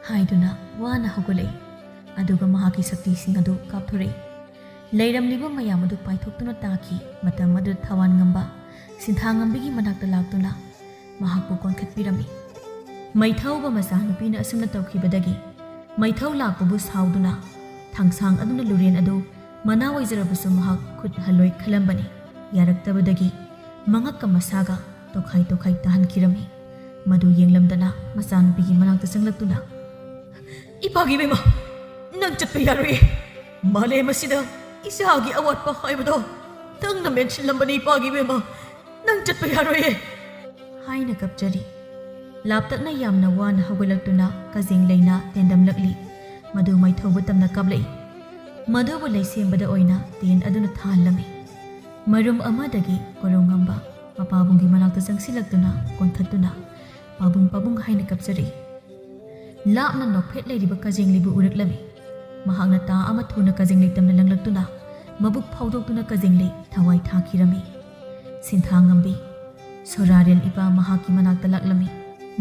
ꯍꯥꯏꯗꯨꯅ ꯋꯥꯅ ꯍꯧꯒꯠꯂꯛꯏ꯫ ꯑꯗꯨꯒ ꯃꯍꯥꯛꯀꯤ ꯁꯛꯇꯤꯁꯤꯡ ꯑꯗꯨ ꯀꯥꯞꯊꯣꯔꯛꯏ꯫ ꯂꯩꯔꯝꯂꯤꯕ ꯃꯌꯥꯝ ꯑꯗꯨ ꯄꯥꯏꯊꯣꯛꯇꯨꯅ ꯇꯥꯈꯤ꯫ ꯃꯇꯝ ꯑꯗꯨꯗ ꯊꯋꯥꯟꯉꯝꯕ ꯁꯤꯟꯊꯥꯉꯝꯕꯤꯒꯤ ꯃꯅꯥꯛꯇ ꯂꯥꯛꯇꯨꯅ ꯃꯍꯥꯛꯄꯨ ꯀꯣꯟꯈꯠꯄꯤꯔꯝꯃꯤ꯫ ꯃꯩꯊꯧꯕ ꯃꯆꯥꯅꯨꯄꯤꯅ ꯑꯁꯨꯝꯅ ꯇꯧꯈꯤꯕꯗꯒꯤ ꯃꯩꯊꯧ ꯂꯥꯛꯄꯕꯨ ꯁꯥꯎꯗꯨꯅ ꯊꯥꯡꯁꯥꯡ ꯑꯗꯨꯅ ꯂꯨꯔꯦꯟ ꯑꯗꯨ ꯃꯅꯥ ꯑꯣꯏꯖꯔꯕꯁꯨ ꯃꯍꯥꯛ ꯈꯨꯠ ꯍꯜꯂꯣꯏ ꯈꯜꯂꯝꯕꯅꯤ꯫ ꯌꯥꯔꯛꯇꯕꯗꯒꯤ ꯃꯉꯛꯀ ꯃꯁꯥꯒ ꯇꯣꯈꯥꯏ ꯇꯣꯈꯥꯏ ꯇꯥꯍꯟꯈꯤꯔꯝꯃꯤ꯫ ꯃꯗꯨ ꯌꯦꯡꯂꯝꯗꯅ ꯃꯆꯥꯅꯨꯄꯤꯒꯤ ꯃꯅꯥꯛꯇ ꯆꯪꯂꯛꯇꯨꯅ, "ꯏꯄꯥꯒꯤ ꯏꯕꯦꯝꯃ, ꯅꯪ ꯆꯠꯄ ꯌꯥꯔꯣꯏꯌꯦ꯫ ꯃꯥꯂꯦꯝ ꯑꯁꯤꯗ ꯏꯆꯥꯒꯤ ꯑꯋꯥꯠꯄ ꯍꯥꯏꯕꯗꯣ ꯅꯪꯅ ꯃꯦꯟꯁꯤꯜꯂꯝꯕꯅꯤ, ꯏꯄꯥꯒꯤ ꯏꯕꯦꯝꯃ꯫ ꯅꯪ ꯆꯠꯄ ꯌꯥꯔꯣꯏꯌꯦ" ꯍꯥꯏꯅ ꯀꯞꯆꯔꯤ꯫ ꯂꯥꯞꯇꯛꯅ ꯌꯥꯝꯅ ꯋꯥꯅ ꯍꯧꯒꯠꯂꯛꯇꯨꯅ ꯀꯖꯦꯡ ꯂꯩꯅ ꯇꯦꯟꯗꯝꯂꯛꯂꯤ꯫ ꯃꯗꯨ ꯃꯩꯊꯧꯕ ꯇꯝꯅ ꯀꯥꯞꯂꯛꯏ꯫ ꯃꯗꯨꯕꯨ ꯂꯩꯁꯦꯝꯕꯗ ꯑꯣꯏꯅ ꯇꯦꯟ ꯑꯗꯨꯅ ꯊꯥꯍꯜꯂꯝꯃꯤ꯫ ꯃꯔꯨꯝ ꯑꯃꯗꯒꯤ ꯀꯣꯔꯧꯉꯝꯕ ꯃꯄꯥꯕꯨꯡꯒꯤ ꯃꯅꯥꯛꯇ ꯆꯪꯁꯤꯜꯂꯛꯇꯨꯅ ꯀꯣꯟꯈꯠꯇꯨꯅ, ꯄꯥꯕꯨꯡ ꯄꯥꯕꯨꯡ ꯍꯥꯏꯅ ꯀꯞꯆꯔꯛꯏ꯫ ꯂꯥꯞꯅ ꯅꯣꯛꯐꯦꯠ ꯂꯩꯔꯤꯕ ꯀꯖꯦꯡꯂꯩꯕꯨ ꯎꯔꯛꯂꯝꯃꯤ꯫ ꯃꯍꯥꯛꯅ ꯇꯥ ꯑꯃ ꯊꯨꯅ ꯀꯖꯦꯡꯂꯩ ꯇꯝꯅ ꯂꯪꯂꯛꯇꯨꯅ ꯃꯕꯨꯛ ꯐꯥꯎꯗꯣꯛꯇꯨꯅ ꯀꯖꯦꯡꯂꯩ ꯊꯋꯥꯏ ꯊꯥꯈꯤꯔꯝꯃꯤ꯫ ꯁꯤꯟꯊꯥꯉꯝꯕꯤ, ꯁꯣꯔꯥꯔꯦꯜ ꯏꯄꯥ ꯃꯍꯥꯛꯀꯤ ꯃꯅꯥꯛꯇ ꯂꯥꯛꯂꯝꯃꯤ꯫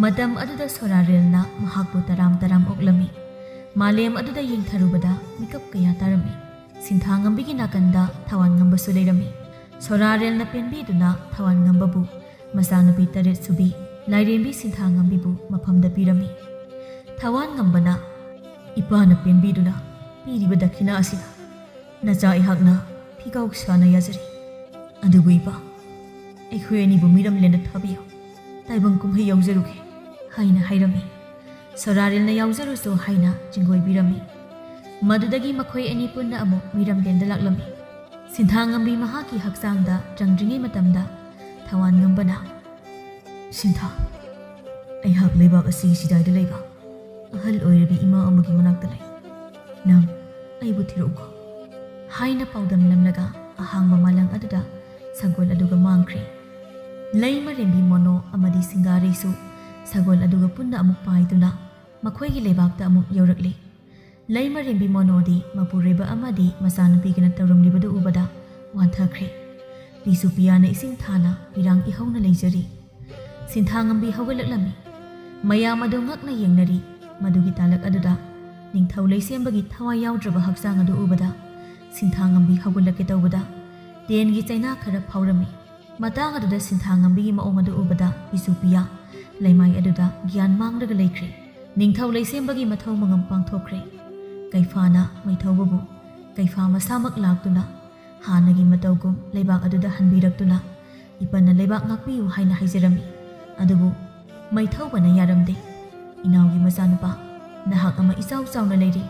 ꯃꯇꯝ ꯑꯗꯨꯗ ꯁꯣꯔꯥꯔꯦꯜꯅ ꯃꯍꯥꯛꯄꯨ ꯇꯔꯥꯝ ꯇꯔꯥꯝ ꯑꯣꯛꯂꯝꯃꯤ꯫ ꯃꯥꯂꯦꯝ ꯑꯗꯨꯗ ꯌꯦꯡꯊꯔꯨꯕꯗ ꯃꯤꯀꯞ ꯀꯌꯥ ꯇꯥꯔꯝꯃꯤ꯫ ꯁꯤꯟꯊꯥꯉꯝꯕꯤꯒꯤ ꯅꯥꯀꯟꯗ ꯊꯋꯥꯟꯉꯝꯕꯁꯨ ꯂꯩꯔꯝꯃꯤ꯫ ꯁꯣꯔꯥꯔꯦꯜꯅ ꯄꯦꯟꯕꯤꯗꯨꯅ ꯊꯋꯥꯟꯉꯝꯕꯕꯨ ꯃꯆꯥꯅꯨꯄꯤ ꯇꯔꯦꯠ ꯁꯨꯕꯤ ꯂꯥꯏꯔꯦꯝꯕꯤ ꯁꯤꯟꯊꯥꯉꯝꯕꯤꯕꯨ ꯃꯐꯝꯗ ꯄꯤꯔꯝꯃꯤ꯫ ꯊꯋꯥꯟꯉꯝꯕꯅ, "ꯏꯄꯥꯅ ꯄꯦꯟꯕꯤꯗꯨꯅ ꯄꯤꯔꯤꯕ ꯗꯈꯤꯅꯥ ꯑꯁꯤꯅ ꯅꯆꯥ ꯑꯩꯍꯥꯛꯅ ꯐꯤꯒꯥꯎ ꯁꯥꯅ ꯌꯥꯖꯔꯤ꯫ ꯑꯗꯨꯕꯨ ꯏꯄꯥ, ꯑꯩꯈꯣꯏ ꯑꯅꯤꯕꯨ ꯃꯤꯔꯝꯂꯦꯟꯗ ꯊꯥꯕꯤꯌꯨ꯫ ꯇꯥꯏꯕꯪ ꯀꯨꯝꯍꯩ ꯌꯥꯎꯖꯔꯨꯒꯦ" ꯍꯥꯏꯅ ꯍꯥꯏꯔꯝꯃꯤ꯫ ꯁꯣꯔꯥꯔꯦꯜꯅ ꯌꯥꯎꯖꯔꯨꯁꯨ ꯍꯥꯏꯅ ꯆꯤꯡꯒꯣꯏꯕꯤꯔꯝꯃꯤ꯫ ꯃꯗꯨꯗꯒꯤ ꯃꯈꯣꯏ ꯑꯅꯤ ꯄꯨꯟꯅ ꯑꯃꯨꯛ ꯃꯤꯔꯝꯂꯦꯟꯗ ꯂꯥꯛꯂꯝꯃꯤ꯫ ꯁꯤꯟꯊꯥꯉꯝꯕꯤ ꯃꯍꯥꯛꯀꯤ ꯍꯛꯆꯥꯡꯗ ꯆꯪꯗ꯭ꯔꯤꯉꯩ ꯃꯇꯝꯗ ꯊꯋꯥꯟꯉꯝꯕꯅ, "ꯁꯤꯟꯊꯥ, ꯑꯩꯍꯥꯛ ꯂꯩꯕꯥꯛ ꯑꯁꯤꯒꯤ ꯆꯤꯗꯥꯏꯗ ꯂꯩꯕ ꯑꯍꯜ ꯑꯣꯏꯔꯕꯤ ꯏꯃꯥ ꯑꯃꯒꯤ ꯃꯅꯥꯛꯇ ꯂꯩ꯫ ꯅꯪ ꯑꯩꯕꯨ ꯊꯤꯔꯛꯎꯀꯣ" ꯍꯥꯏꯅ ꯄꯥꯎꯗꯝꯂꯝꯂꯒ ꯑꯍꯥꯡꯕ ꯃꯥꯂꯪ ꯑꯗꯨꯗ ꯁꯒꯣꯜ ꯑꯗꯨꯒ ꯃꯥꯡꯈ꯭ꯔꯦ꯫ ꯂꯩꯃꯔꯦꯝꯕꯤ ꯃꯣꯅꯣ ꯑꯃꯗꯤ ꯁꯤꯡꯒꯥꯔꯩꯁꯨ ꯁꯒꯣꯜ ꯑꯗꯨꯒ ꯄꯨꯟꯅ ꯑꯃꯨꯛ ꯄꯥꯏꯗꯨꯅ ꯃꯈꯣꯏꯒꯤ ꯂꯩꯕꯥꯛꯇ ꯑꯃꯨꯛ ꯌꯧꯔꯛꯂꯤ꯫ ꯂꯩꯃꯔꯦꯝꯕꯤ ꯃꯣꯅꯣꯗꯤ ꯃꯄꯨꯔꯣꯏꯕ ꯑꯃꯗꯤ ꯃꯆꯥꯅꯨꯄꯤꯒꯅ ꯇꯧꯔꯝꯂꯤꯕꯗꯨ ꯎꯕꯗ ꯋꯥꯟꯊꯈ꯭ꯔꯦ꯫ ꯄꯤꯁꯨ ꯄꯤꯌꯥꯅ ꯏꯁꯤꯡ ꯊꯥꯅ ꯄꯤꯔꯥꯡ ꯏꯍꯧꯅ ꯂꯩꯖꯔꯤ꯫ ꯁꯤꯟꯊꯥꯉꯝꯕꯤ ꯍꯧꯒꯠꯂꯛꯂꯝꯃꯤ꯫ ꯃꯌꯥꯝ ꯑꯗꯨ ꯉꯛꯅ ꯌꯦꯡꯅꯔꯤ꯫ ꯃꯗꯨꯒꯤ ꯇꯥꯂꯛ ꯑꯗꯨꯗ ꯅꯤꯡꯊꯧ ꯂꯩꯁꯦꯝꯕꯒꯤ ꯊꯋꯥꯏ ꯌꯥꯎꯗ꯭ꯔꯕ ꯍꯛꯆꯥꯡ ꯑꯗꯨ ꯎꯕꯗ ꯁꯤꯟꯊꯥꯉꯝꯕꯤ ꯍꯧꯒꯠꯂꯛꯀꯦ ꯇꯧꯕꯗ ꯇꯦꯟꯒꯤ ꯆꯩꯅꯥ ꯈꯔ ꯐꯥꯎꯔꯝꯃꯤ꯫ ꯃꯇꯥꯡ ꯑꯗꯨꯗ ꯁꯤꯟꯊꯥꯉꯝꯕꯤꯒꯤ ꯃꯑꯣꯡ ꯑꯗꯨ ꯎꯕꯗ ꯄꯤꯁꯨ ꯄꯤꯌꯥ ꯂꯩꯃꯥꯏ ꯑꯗꯨꯗ ꯒ꯭ꯌꯥꯟ ꯃꯥꯡꯂꯒ ꯂꯩꯈ꯭ꯔꯦ꯫ ꯅꯤꯡꯊꯧ ꯂꯩꯁꯦꯝꯕꯒꯤ ꯃꯊꯧ ꯃꯉꯝ ꯄꯥꯡꯊꯣꯛꯈ꯭ꯔꯦ꯫ ꯀꯩꯐꯥꯅ ꯃꯩꯊꯧꯕꯕꯨ ꯀꯩꯐꯥ ꯃꯁꯥꯃꯛ ꯂꯥꯛꯇꯨꯅ ꯍꯥꯟꯅꯒꯤ ꯃꯇꯧꯒꯨꯝ ꯂꯩꯕꯥꯛ ꯑꯗꯨꯗ ꯍꯟꯕꯤꯔꯛꯇꯨꯅ ꯏꯄꯟꯅ ꯂꯩꯕꯥꯛ ꯉꯥꯛꯄꯤꯌꯨ ꯍꯥꯏꯅ ꯍꯥꯏꯖꯔꯝꯃꯤ꯫ ꯑꯗꯨꯕꯨ ꯃꯩꯊꯧꯕꯅ ꯌꯥꯔꯝꯗꯦ꯫ "ꯏꯅꯥꯎꯒꯤ ꯃꯆꯥꯅꯨꯄꯥ, ꯅꯍꯥꯛ ꯑꯃ ꯏꯆꯥꯎ ꯆꯥꯎꯅ ꯂꯩꯔꯤ꯫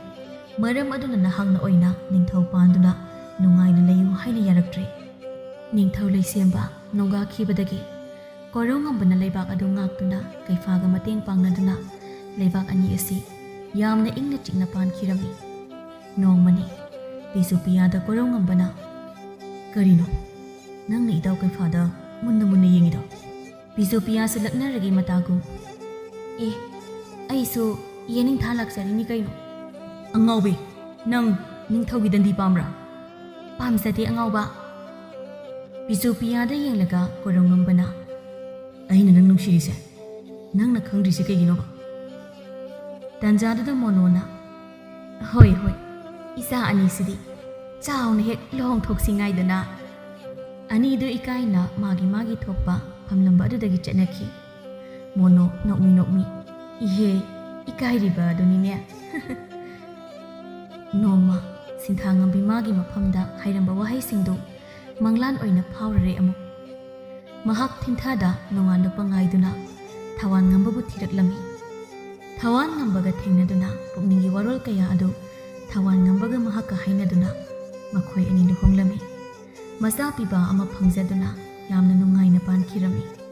ꯃꯔꯝ ꯑꯗꯨꯅ ꯅꯍꯥꯛꯅ ꯑꯣꯏꯅ ꯅꯤꯡꯊꯧ ꯄꯥꯟꯗꯨꯅ ꯅꯨꯡꯉꯥꯏꯅ ꯂꯩꯌꯨ" ꯍꯥꯏꯅ ꯌꯥꯔꯛꯇ꯭ꯔꯦ꯫ ꯅꯤꯡꯊꯧ ꯂꯩꯁꯦꯝꯕ ꯅꯣꯡꯒꯥꯈꯤꯕꯗꯒꯤ ꯀꯣꯔꯧꯉꯝꯕꯅ ꯂꯩꯕꯥꯛ ꯑꯗꯨ ꯉꯥꯛꯇꯨꯅ ꯀꯩꯐꯥꯒ ꯃꯇꯦꯡ ꯄꯥꯡꯅꯗꯨꯅ ꯂꯩꯕꯥꯛ ꯑꯅꯤ ꯑꯁꯤ ꯌꯥꯝꯅ ꯏꯪꯅ ꯆꯤꯛꯅ ꯄꯥꯟꯈꯤꯔꯝꯃꯤ꯫ ꯅꯣꯡꯃꯅꯤ ꯄꯤꯁꯨ ꯄꯤꯌꯥꯗ ꯀꯣꯔꯧꯉꯝꯕꯅ, "ꯀꯔꯤꯅꯣ ꯅꯪꯅ ꯏꯇꯥꯎ ꯀꯩꯐꯥꯗ ꯃꯨꯟꯅ ꯃꯨꯟꯅ ꯌꯦꯡꯉꯤꯗꯣ?" ꯕꯤꯖꯨꯄꯤꯌꯥꯁꯨ ꯂꯛꯅꯔꯒꯦ ꯃꯇꯥꯒꯨꯝ꯫ "ꯑꯦ, ꯑꯩꯁꯨ ꯌꯦꯅꯤꯡꯊꯥ ꯂꯥꯛꯆꯔꯤꯅꯤ ꯀꯩꯅꯣ꯫" "ꯑꯉꯥꯎꯕꯤ, ꯅꯪ ꯅꯤꯡꯊꯧꯒꯤ ꯗꯟꯗꯤ ꯄꯥꯝꯕ꯭ꯔꯥ?" "ꯄꯥꯝꯖꯗꯦ ꯑꯉꯥꯎꯕ꯫" ꯕꯤꯖꯨꯄꯤꯌꯥꯗ ꯌꯦꯡꯂꯒ ꯀꯣꯔꯧꯉꯝꯕꯅ, "ꯑꯩꯅ ꯅꯪ ꯅꯨꯡꯁꯤꯔꯤꯁꯦ ꯅꯪꯅ ꯈꯪꯗ꯭ꯔꯤꯁꯦ ꯀꯩꯒꯤꯅꯣꯕ?" ꯇꯟꯖꯥꯗꯨꯗ ꯃꯣꯅꯣꯅ, "ꯍꯣꯏ ꯍꯣꯏ, ꯏꯆꯥ ꯑꯅꯤꯁꯤꯗꯤ ꯆꯥꯎꯅ ꯍꯦꯛ ꯂꯨꯍꯣꯡꯊꯣꯛꯁꯤ ꯉꯥꯏꯗꯅ꯫" ꯑꯅꯤꯗꯨ ꯏꯀꯥꯏꯅ ꯃꯥꯒꯤ ꯃꯥꯒꯤ ꯊꯣꯛꯄ ꯐꯝꯂꯝꯕ ꯑꯗꯨꯗꯒꯤ ꯆꯠꯅꯈꯤ꯫ ꯃꯣꯅꯣ ꯅꯣꯛꯃꯤ ꯅꯣꯛꯃꯤ, "ꯏꯍꯦ, ꯏꯀꯥꯏꯔꯤꯕ ꯑꯗꯨꯅꯤꯅꯦ꯫" ꯅꯣꯡꯃ ꯁꯤꯟꯊꯥꯉꯝꯕꯤ ꯃꯥꯒꯤ ꯃꯐꯝꯗ ꯍꯥꯏꯔꯝꯕ ꯋꯥꯍꯩꯁꯤꯡꯗꯨ ꯃꯪꯂꯥꯟ ꯑꯣꯏꯅ ꯐꯥꯎꯔꯔꯦ ꯑꯃꯨꯛ꯫ ꯃꯍꯥꯛ ꯊꯤꯟꯊꯥꯗ ꯅꯣꯡꯉꯥꯜꯂꯛꯄ ꯉꯥꯏꯗꯨꯅ ꯊꯋꯥꯟꯉꯝꯕꯕꯨ ꯊꯤꯔꯛꯂꯝꯃꯤ꯫ ꯊꯋꯥꯟꯉꯝꯕꯒ ꯊꯦꯡꯅꯗꯨꯅ ꯄꯨꯛꯅꯤꯡꯒꯤ ꯋꯥꯔꯣꯜ ꯀꯌꯥ ꯑꯗꯨ ꯊꯋꯥꯟꯉꯝꯕꯒ ꯃꯍꯥꯛꯀ ꯍꯥꯏꯅꯗꯨꯅ ꯃꯈꯣꯏ ꯑꯅꯤ ꯂꯨꯍꯣꯡꯂꯝꯃꯤ꯫ ꯃꯆꯥ ꯄꯤꯕ ꯑꯃ ꯐꯪꯖꯗꯨꯅ ꯌꯥꯝꯅ ꯅꯨꯡꯉꯥꯏꯅ ꯄꯥꯟꯈꯤꯔꯝꯃꯤ꯫